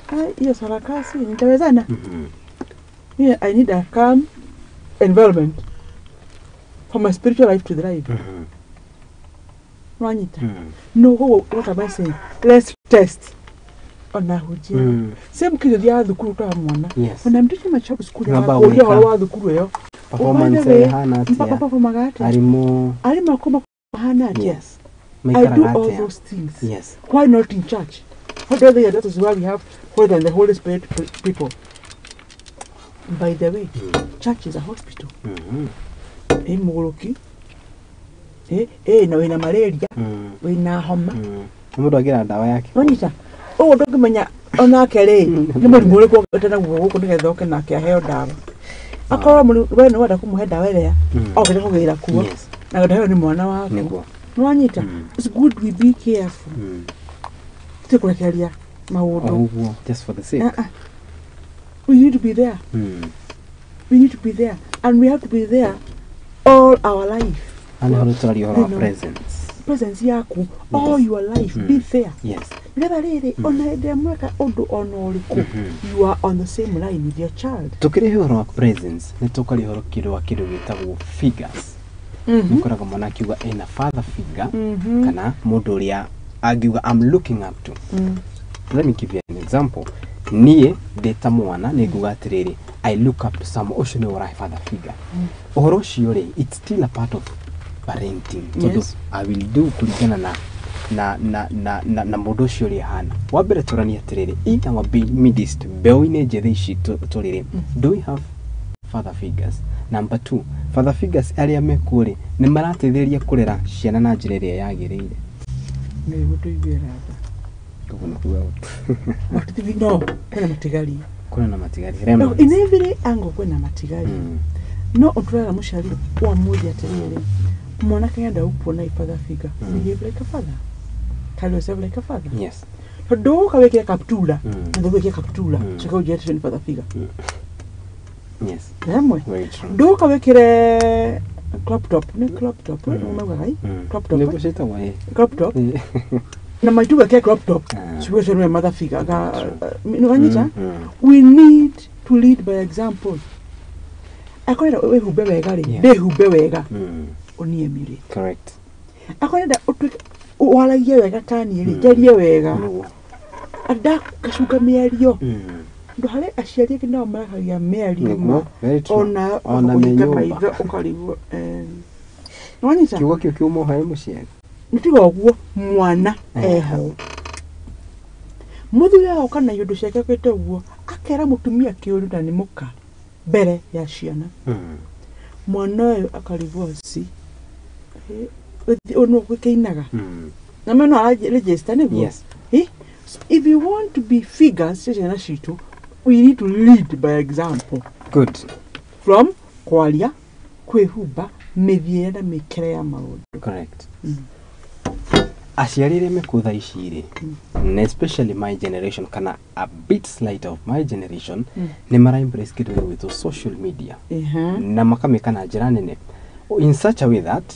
Ai, hiyo sarakasi nitawezana? Yeah, I need a calm environment for my spiritual life to thrive. Nwanyita? No, what am I saying? Let's test. Ona hujia. Same kitu thia thukuru kwa mwana. Ona mtoto machabu skuru ya ũrĩa ũhoro wa thukuru ĩyo. Performance ĩhana atĩa? Performaga atĩa? Arimũ. Arimũ akoma mahana atĩa? Yes. I do all those things. Yes. Why not in church? What do they that is why we have more than the Holy Spirit people. By the way, church is a hospital. Mũgũrũki. Na wĩna malaria, wĩna homa. Mũndũ agĩra ndawa yake. Wanyita? Ũguo ndũngĩmenya onake rĩ, nĩ mũrimũ ũrĩkũ ũkĩte naguo gũkũ nĩgetha oke nake aheo ndawa. Akorwo we nĩ wenda kũmũhe ndawa ĩrĩa okĩte kũgĩra kuo, na ndawa ĩyo nĩ mwana waku. Nĩwanyita? It's good we be careful. Ti kũrekereria maũndũ. Ũguo, just for the sake. We need to be there. We need to be there. And we have to be there all our life. And how to your presence. Presence yaku, all your life, be there. Yes. Never really, ona hĩndĩ mweka ũndũ ona ũrĩkũ, you are on the same line with your child. Tukĩrĩ ũhoro wa presence, nĩ tũkaria ũhoro kĩndũ wa kĩndũ gĩtagwo figures. Nĩ ũkoraga mwana akiuga ena father figure, kana mũndũ ũrĩa angiuga I'm looking up to. Let me give you an example. Niĩ ndĩ ta mwana nĩ nguga atĩrĩrĩ, I look up to some ũcio nĩ ũrahe father figure. Ũhoro ũcio rĩ, it's still a part of parenting. Tondũ I will do kũringana na mũndũ ũcio ũrĩa ahana. Wa mbere tũranie atĩrĩrĩ, in our midst, mbeũ-inĩ njĩthĩ ici tũrĩ rĩ, do we have father figures? Number two, father figures arĩa mekuo rĩ, nĩ marateithĩrĩria kũrera ciana na njĩra ĩrĩa yagĩrĩire. Nĩ gũtũiguĩra tha. Koguo nĩ kuga no, kwĩna matigari. Kwĩna matigari. No, in every angle kwĩna matigari. No ũtũraga mũciari wa mũthĩ atĩrĩrĩ, mwanake enda gũkuona i father figure. Behave like a father. Carry yourself like a father. Yes. Tondũ ũka wĩkĩre kaptura, na ndũgwĩkĩra kaptura, coka ũnjĩre nĩ father figure. Yes. Hamwe. Ndũka wĩkĩre crop top, nĩ crop top, maugaga i? Crop top. Nĩguo ciĩtagwo ĩ. Crop top. Na maitũ wekĩre crop top. Ciugo cio nĩwe mother figure. Nĩwanyita? We need to lead by example. Akorwo wĩhumbe wega rĩ, ndĩhumbe wega. Ũniemire. Correct. Akorwo enda ũtuĩke waragie wega ta niĩ rĩ, njarie wega. Ndakacunga mĩario. Ndũ harĩ aciari angĩ nao marekagia mĩario ma ona ona kũhinga me nyũmba. maitho ũkarigwo. Nĩwanyita? Kiugo kĩu kiuma harĩ mũciari. Nĩ tiga ũguo mwana eho. Mũthuri agoka na iũndũ ciake kwĩte ũguo, akera mũtumia kĩũru na nĩ mũka mbere ya ciana. Mwana ũyũ akarigwo ci. Ũyũ nũ ũkĩinaga. Na meno araregister nĩguo? Yes. So if you want to be figures cia ciana citũ, we need to lead by example. Good. From kwaria, kwĩhumba, mĩthiĩre na mĩkĩre ya maũndũ. Correct. Aciari arĩa mekuo thaa ici rĩ, na especially my generation kana a bit slight of my generation, nĩ mara embrace kĩndũ gĩgwĩtwo social media. Na makamĩka na njĩra nene. In such a way that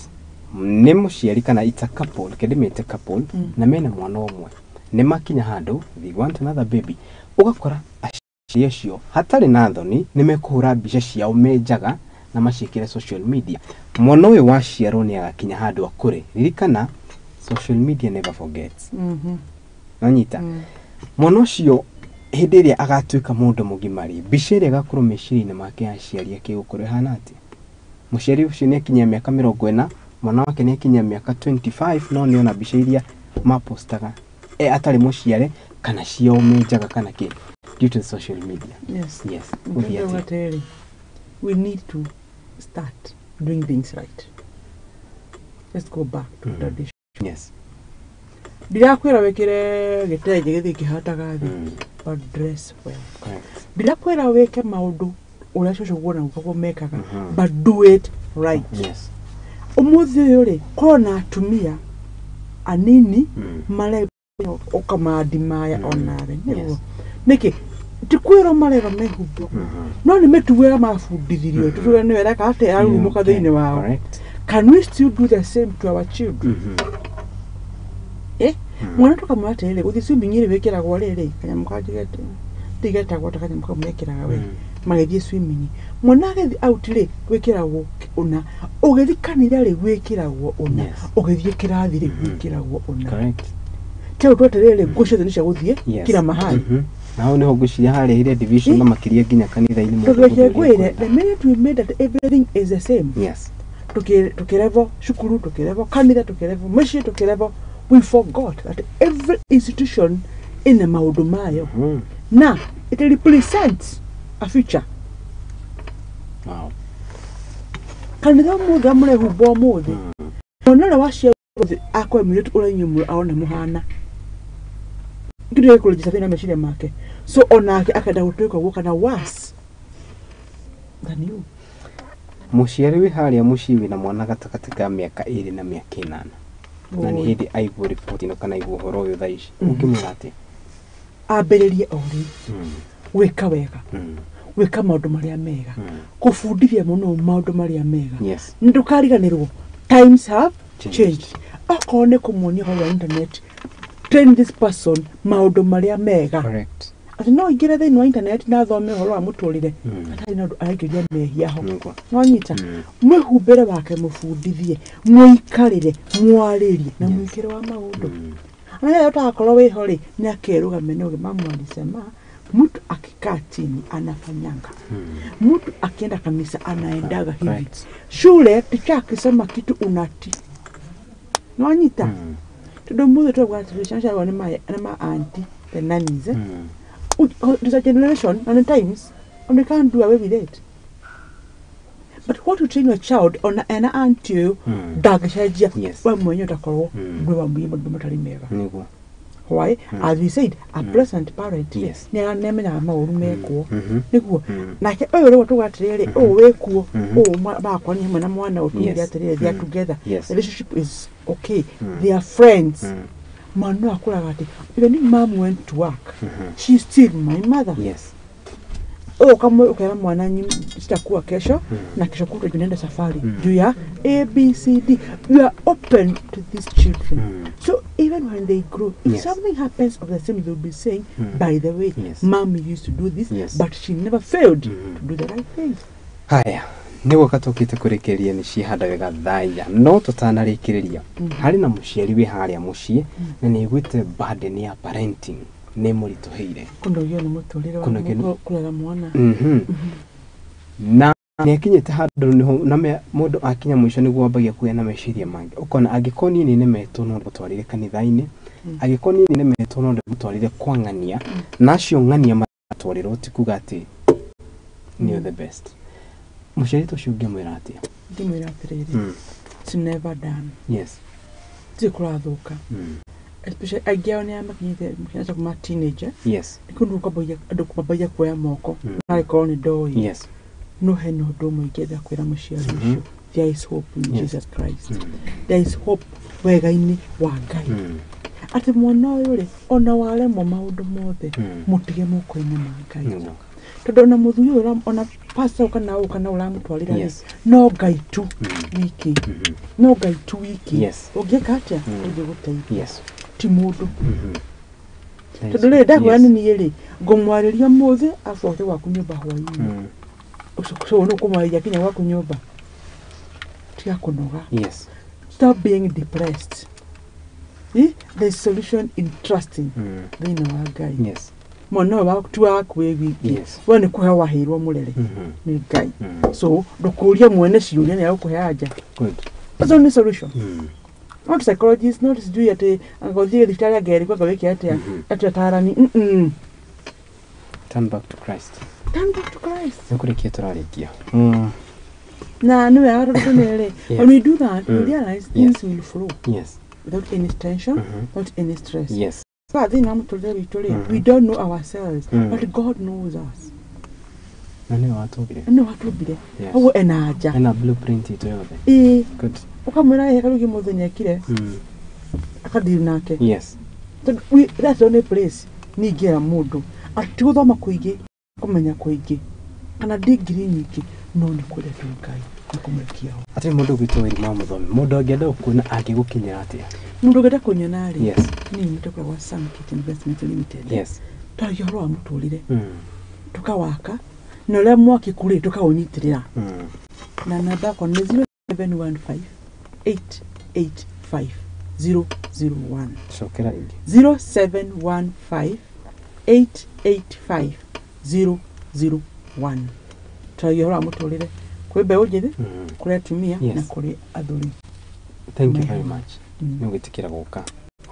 nĩ mũciari kana it's a couple, kĩndĩmĩte couple, na mena mwana ũmwe. Nĩ makinya handũ, they want another baby. Ũgakora aciari acio hatarĩ na thoni nĩ mekũhũra mbica ciao me njaga na maciĩkĩre social media. Mwana ũyũ waciarwo nĩ agakinya handũ akũre. Ririkana, social media never forgets. Nanyita? Mwana ũcio hĩndĩ ĩrĩa agatuĩka mũndũ mũgima rĩ, mbica ĩrĩa ĩgakorwo meciria-inĩ make ya aciari ake ĩgũkorwo ĩhana atĩa? Mũciari ũcio nĩ akinyia mĩaka 40, mwana wake nĩ akinyia mĩaka 25, no nĩona mbica iria mapostaga atarĩ mũciare kana ciao me njaga kana kĩ, due to social media. Yes. Yes. Ũthiĩ atĩa? We need to start doing things right. Let's go back to tradition. Yes. Ndirakwĩra wĩkĩre gĩtenge gĩthiĩ kĩhataga thĩ, but dress well. Correct. Ndirakwĩra wĩke maũndũ ũrĩa cũcũ guona gukaguo mekaga, but do it right. Yes. Ũmũthĩ ũyũ rĩ, korwo na atumia anini mare ũkamandi maya onawe nĩguo. Yes. Nĩkĩ ti kwĩrwo marerwo mehumbe no nĩ mĩtugo ĩrĩa mabundithirio, tũtuge nĩyo ĩreka atĩ ĩrarurumũka thĩinĩ wao. Correct. Can we still do the same to our children? Eh, mwana tũkamwĩra atĩrĩrĩ, gũthiĩ swimming rĩ wĩkĩragwo rĩrĩ kanyamũ kangĩ ndigetagwo ta kanyamũ kau mekĩraga we magĩthiĩ swimming. Mwana agĩthiĩ out rĩ wĩkĩragwo ũna, ũgĩthiĩ kanitha rĩ wĩkĩragwo ũna, Yes. ũgĩthiĩ kĩrathi rĩ wĩkĩragwo ũna. Correct. Teo tu atĩrĩrĩ, nguo ciothe nĩ cia gũthiĩ Yes. kila mahali. Na hau nĩho ngwĩciria harĩa ile division na makĩria nginya kanitha-inĩ mũndũ Tondũ reke gũthiĩ ngwĩre, ũrĩa the minute we made that everything is the same, ekwenda. Yes. Tukirevo cukuru, tukirevo kanitha, tukirevo mũciĩ, tukirevo, we forgot that every institution ina maũndũ mayo na it represents a future. Wow. Kanitha ũmũthĩ amũrehumba ũmũthĩ, mwana ũrĩa waciarwo akwe mũirĩtu ũrĩa inyuĩ arona mũhana kĩndũ gĩkũrĩnjĩca thĩinĩ wa meciria make, so onake akenda gũtuĩka ũguo kana worse than you. Mũciari wĩ harĩa mũciĩ wĩna mwana gatagatĩ ka mĩaka 2 na mĩaka 8 na nĩ hĩndĩ aigua riboti ĩno kana aigua ũhoro ũyũ thaa ici, ũngĩmwĩra atĩa? Ambĩrĩrie o rĩu gwĩka wega, gwĩka maũndũ marĩa mega, kũbundithia mũno maũndũ marĩa mega. Yes. Nĩ ndũkariganĩrwo times have Changed. changed. Okorwo nĩ kũmuonia ũhoro wa internet, train this person maũndũ marĩa mega. Correct. Atĩ no ingĩre thĩinĩ wa internet na thome ũhoro wa mũtũrĩre atarĩ na ũndũ araingĩria mehia ho. Nĩguo. Nwanyita mwĩhumbĩre wake, mũbundithie, mũikarĩre, mwarĩrie na mwĩkĩre wa maũndũ na ũtagakorwo wĩho rĩ, nĩ akerũgamia nĩ mamu alisema mtu akikaa chini anafanyanga, mtu akienda kanisa anaendaga hivi. Correct. Shule ticha akisema kitu unati nwanyita tondũ mũthĩ twauga atĩrĩ ciana ciaragwo nĩ ma auntie, the nannies, eh? There's a generation and the times and we can't do away with it, but what you train your child on ena auntie ũyũ ndangĩcenjia. Yes. We mwenyewe ũtakorwo ndwe wamũiye maũndũ matarĩ mega. Nĩguo. Why, as we said, a pleasant parent Yes. nĩ amenyaga maũru mekwo nĩguo nake ũyũ rĩu tuga atĩrĩrĩ, ũũ wĩkuo ũũ makorania hamwe na mwana ũyũ tuge Yes. atĩrĩrĩ, they are together. Yes. The relationship is okay, they are friends. Mwana ũyũ akũraga atĩ even if mom went to work, she's still my mother. Yes. Ũyũ ũkamwe ũkera mwana sitakuwa kesho na kesho kutwa juu naenda safari juu ya A B C D. You are open to these children, so even when they grow, if Yes. something happens of the same, they'll be saying, by the way, Yes. mom used to do this, Yes. but she never failed to do the right thing. Haya, nĩguo katũkĩte kũrĩkĩrĩria nĩ ciĩhanda wega thaa no tũtanarĩkĩrĩria harĩ na mũciari wĩ harĩa mũciĩ na nĩ aiguĩte burden ya parenting nĩ mũritũhĩire. Kũnogio nĩ mũtũrĩre wa Kũnogio kũrera mwana. Na nĩ akinyĩte handũ nĩho na mũndũ akinya mũico nĩguo wambagia kũgĩa na meciria mangĩ, ũkona angĩkorwo niĩ nĩ nemetwo no ndĩmũtwarire kanitha-inĩ, angĩkorwo niĩ nĩ nemetwo no ndĩmũtwarire kwa ng'ania, na acio ng'ania matwarĩrwo ti kuga atĩ nĩo the best. Mũciari ta ũcio ũngĩmwĩra atĩa? Ndimwĩra atĩrĩrĩ, it's never done. Yes. Tirĩ kũrathũka, especially aingĩ ao nĩ aya makinyĩte makinyĩte kuma teenager. Yes. Nĩ kũndũ kwambagia andũ kwambagia kuoya moko narĩ korwo nĩ ndoĩ. Yes. No hena ũndũ ũmwe ingĩenda kwĩra mũciari ũcio, there is hope in Yes. Jesus Christ. There is hope wega-inĩ wa Ngai, atĩ mwana ũyũ rĩ, ona waremwo maũndũ mothe, mũtige moko-inĩ ma Ngai. Nĩguo. Tondũ ona mũthuri ũyũ ona pastor kana ũũ kana ũramũtwarĩra rĩ, Yes. no Ngai tu wiki, no Ngai tu wiki. Yes. Ũngĩka atĩa ũngĩgũteithia Yes. ti mũndũ, tondũ rĩrĩ ndakwĩra nĩ niĩ rĩ ngũmwarĩria mũthĩ acoke gwaku nyũmba hwainĩ, so nĩ ũkũmwarĩria kinya gwaku nyũmba. Tiga kũnoga. Yes. Stop being depressed. Eh? There's solution in trusting thĩinĩ wa Ngai. Yes. Mwana ũyũ waku ti waku wĩ wiki. Yes. We nĩ kũhe waheirwo mũrere nĩ Ngai, so ndũkũrie mwene ciũria nĩ agũkũhe anja. Good. That's the only solution, not psychologist, not sijui atĩ angothiĩ thibitarĩ angerĩkwo anga wĩke atĩa atĩ atarani. Turn back to Christ. Turn back to Christ. Nĩ kũrĩkia tũrarĩkia. Na nĩ wega tondũ nĩ rĩ, when we do that, we realize things will flow without any tension, without any stress. So thĩinĩ wa mũtũrĩre witũ rĩ, we don't know ourselves, but God knows us. Na nĩwe watũmbire. Nĩwe watũmbire. Ũguo ena anja. Ena blueprint itũ yothe. Ĩĩ. Good. Ũkamwĩra ĩ karugi mũthenya ekire. Akadeal nake. Tondũ that's the only place ningĩra mũndũ atĩ gũthoma kũingĩ, kũmenya kũingĩ, kana degree nyingĩ, no nĩ kwenda tu Ngai na kũmũrekia ho. Atĩ mũndũ ũgwĩtwo Wairimu wa Mũthomi, mũndũ angĩenda gũkuona angĩgũkinyĩra atĩa? Mũndũ ũngĩenda kũnyona rĩ, niĩ nyumĩte kũrĩa gwa Sunkit Investment Limited. Twaragia ũhoro wa mũtũrĩre, tũkawaka, na ũrĩa mwaki kũrĩ tũkaũnyitĩrĩra. Na namba yakwa nĩ 0715 885 001. Cokera ĩngĩ. 0715 885 001. Twaragia ũhoro wa mũtũrĩre kwĩ mbeũ njĩthĩ, kũrĩ atumia na kũrĩ athuri. Thank you very much. Nĩ ũgwĩtĩkĩra gũka.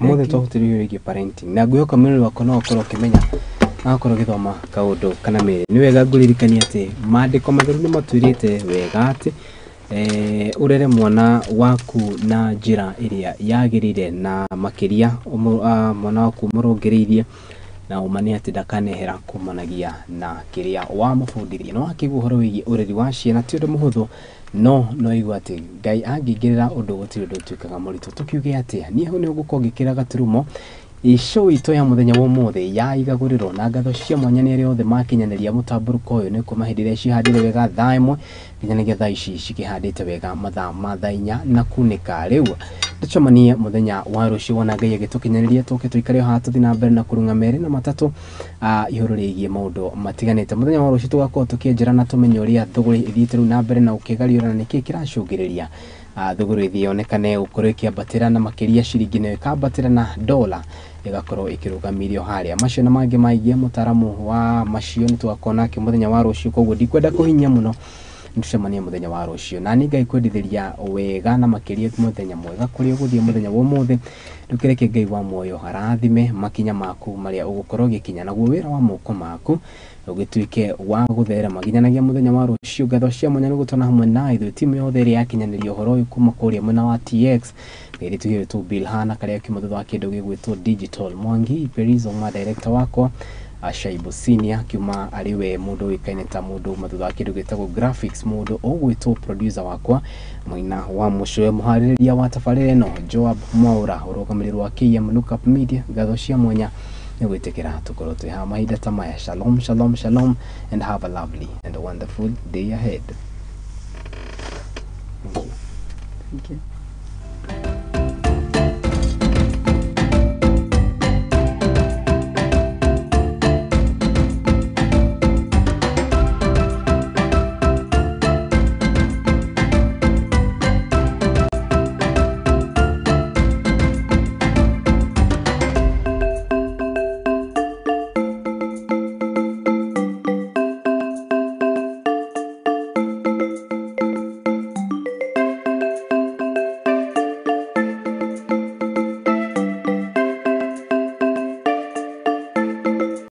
Ũmũthĩ twahutĩrĩirie wĩgiĩ parenting na ngwĩhoka mwĩrĩ wakwa no ũkorwo ũkĩmenya na ũkorwo ũgĩthoma kaũndũ kana merĩ. Nĩ wega ngũririkania atĩ maandĩko matheru nĩ matwĩrĩte wega atĩ ũrere mwana waku na njĩra ĩrĩa yagĩrĩire na makĩria mwana waku mũrongereirie na ũma nĩ atĩ ndakanehera kumanagia na kĩrĩa wamũbundithirie. No akĩigua ũhoro wĩgiĩ ũreri wa ciana ti ũndũ mũhũthũ, no no igua atĩ Ngai angĩingĩrĩra ũndũ gũtirĩ ũndũ ũtuĩkaga mũritũ. Tũkiuge atĩa? Niĩ hau nĩ ũgũkorwo ngĩkĩra gaturumo show itũ ya mũthenya wa ũmũthĩ ya igagũrĩro, na ngatho cia mwanya nĩ arĩa othe makinyanĩria mũtambũrũko ũyũ nĩ kuma hĩndĩ ĩrĩa cihandire wega thaa 1 nginyagia thaa ici cikĩhandĩte wega mathaa ma thaa 4 na kunĩka. Rĩu tũcemanie mũthenya wa rũciũ wona Ngai agĩtũkinyanĩria tũke tũikare haha tũthiĩ na mbere na kũrung'a merĩ na matatũ igũrũ rĩgiĩ maũndũ matiganĩte. Mũthenya wa rũciũ tũgakorwo tũkĩenjera na tũmenye ũrĩa thũgũrĩ ĩthiĩte rĩu na mbere na ũkĩgariũra na nĩkĩĩ kĩracũngĩrĩria thũgũrĩ ĩthiĩ yonekane gũkorwo ĩkĩambatĩra na makĩria ciringi nayo ĩkambatĩra na dola ĩgakorwo ĩkĩrũgamĩrio harĩa. Macio na mangĩ maingĩ mũtaaramu wa macio nĩ tũgakorwo nake mũthenya wa rũciũ, koguo ndikwenda kũhinyia mũno, nĩtũcemanie mũthenya wa rũciũ. Na niĩ Ngai kwendithĩria wega na makĩria mũthenya mwega kũrĩa ũgũthiĩ mũthenya wa ũmũthĩ. Ndũkĩreke Ngai wa muoyo arathime makinya maku marĩa ũgũkorwo ũgĩkinya, naguo wĩra wa moko maku ũgĩtuĩke wa gũtherema nginyanagia mũthenya wa rũciũ. Ngatho cia mwanya nĩ gũtona hamwe na ithuĩ timu yothe ĩrĩa yakinyanĩria ũhoro ũyũ kuma kũrĩa mwena wa TX, airĩtu gĩgwĩtwo Bill Hana karĩa kiuma thutha wa kĩndũ gĩgwĩtwo Digital Mwangi Perizo ma director wakwa Shaibu Senior kiuma arĩ we mũndũ ũĩkaine ta mũndũ uma thutha wa kĩndũ gĩtagwo graphics, mũndũ ũgwĩtwo producer wakwa mũina wa mũcũe, mũharĩrĩria wa tabarĩra ĩno Joab Mwaura, ũrũgamĩrĩri wa KM Lookup Media. Ngatho cia mwanya nĩ gwĩtĩkĩra tũkorwo twĩ haha mahinda ta maya. Shalom shalom shalom and have a lovely and a wonderful day ahead. Thank you. Thank you.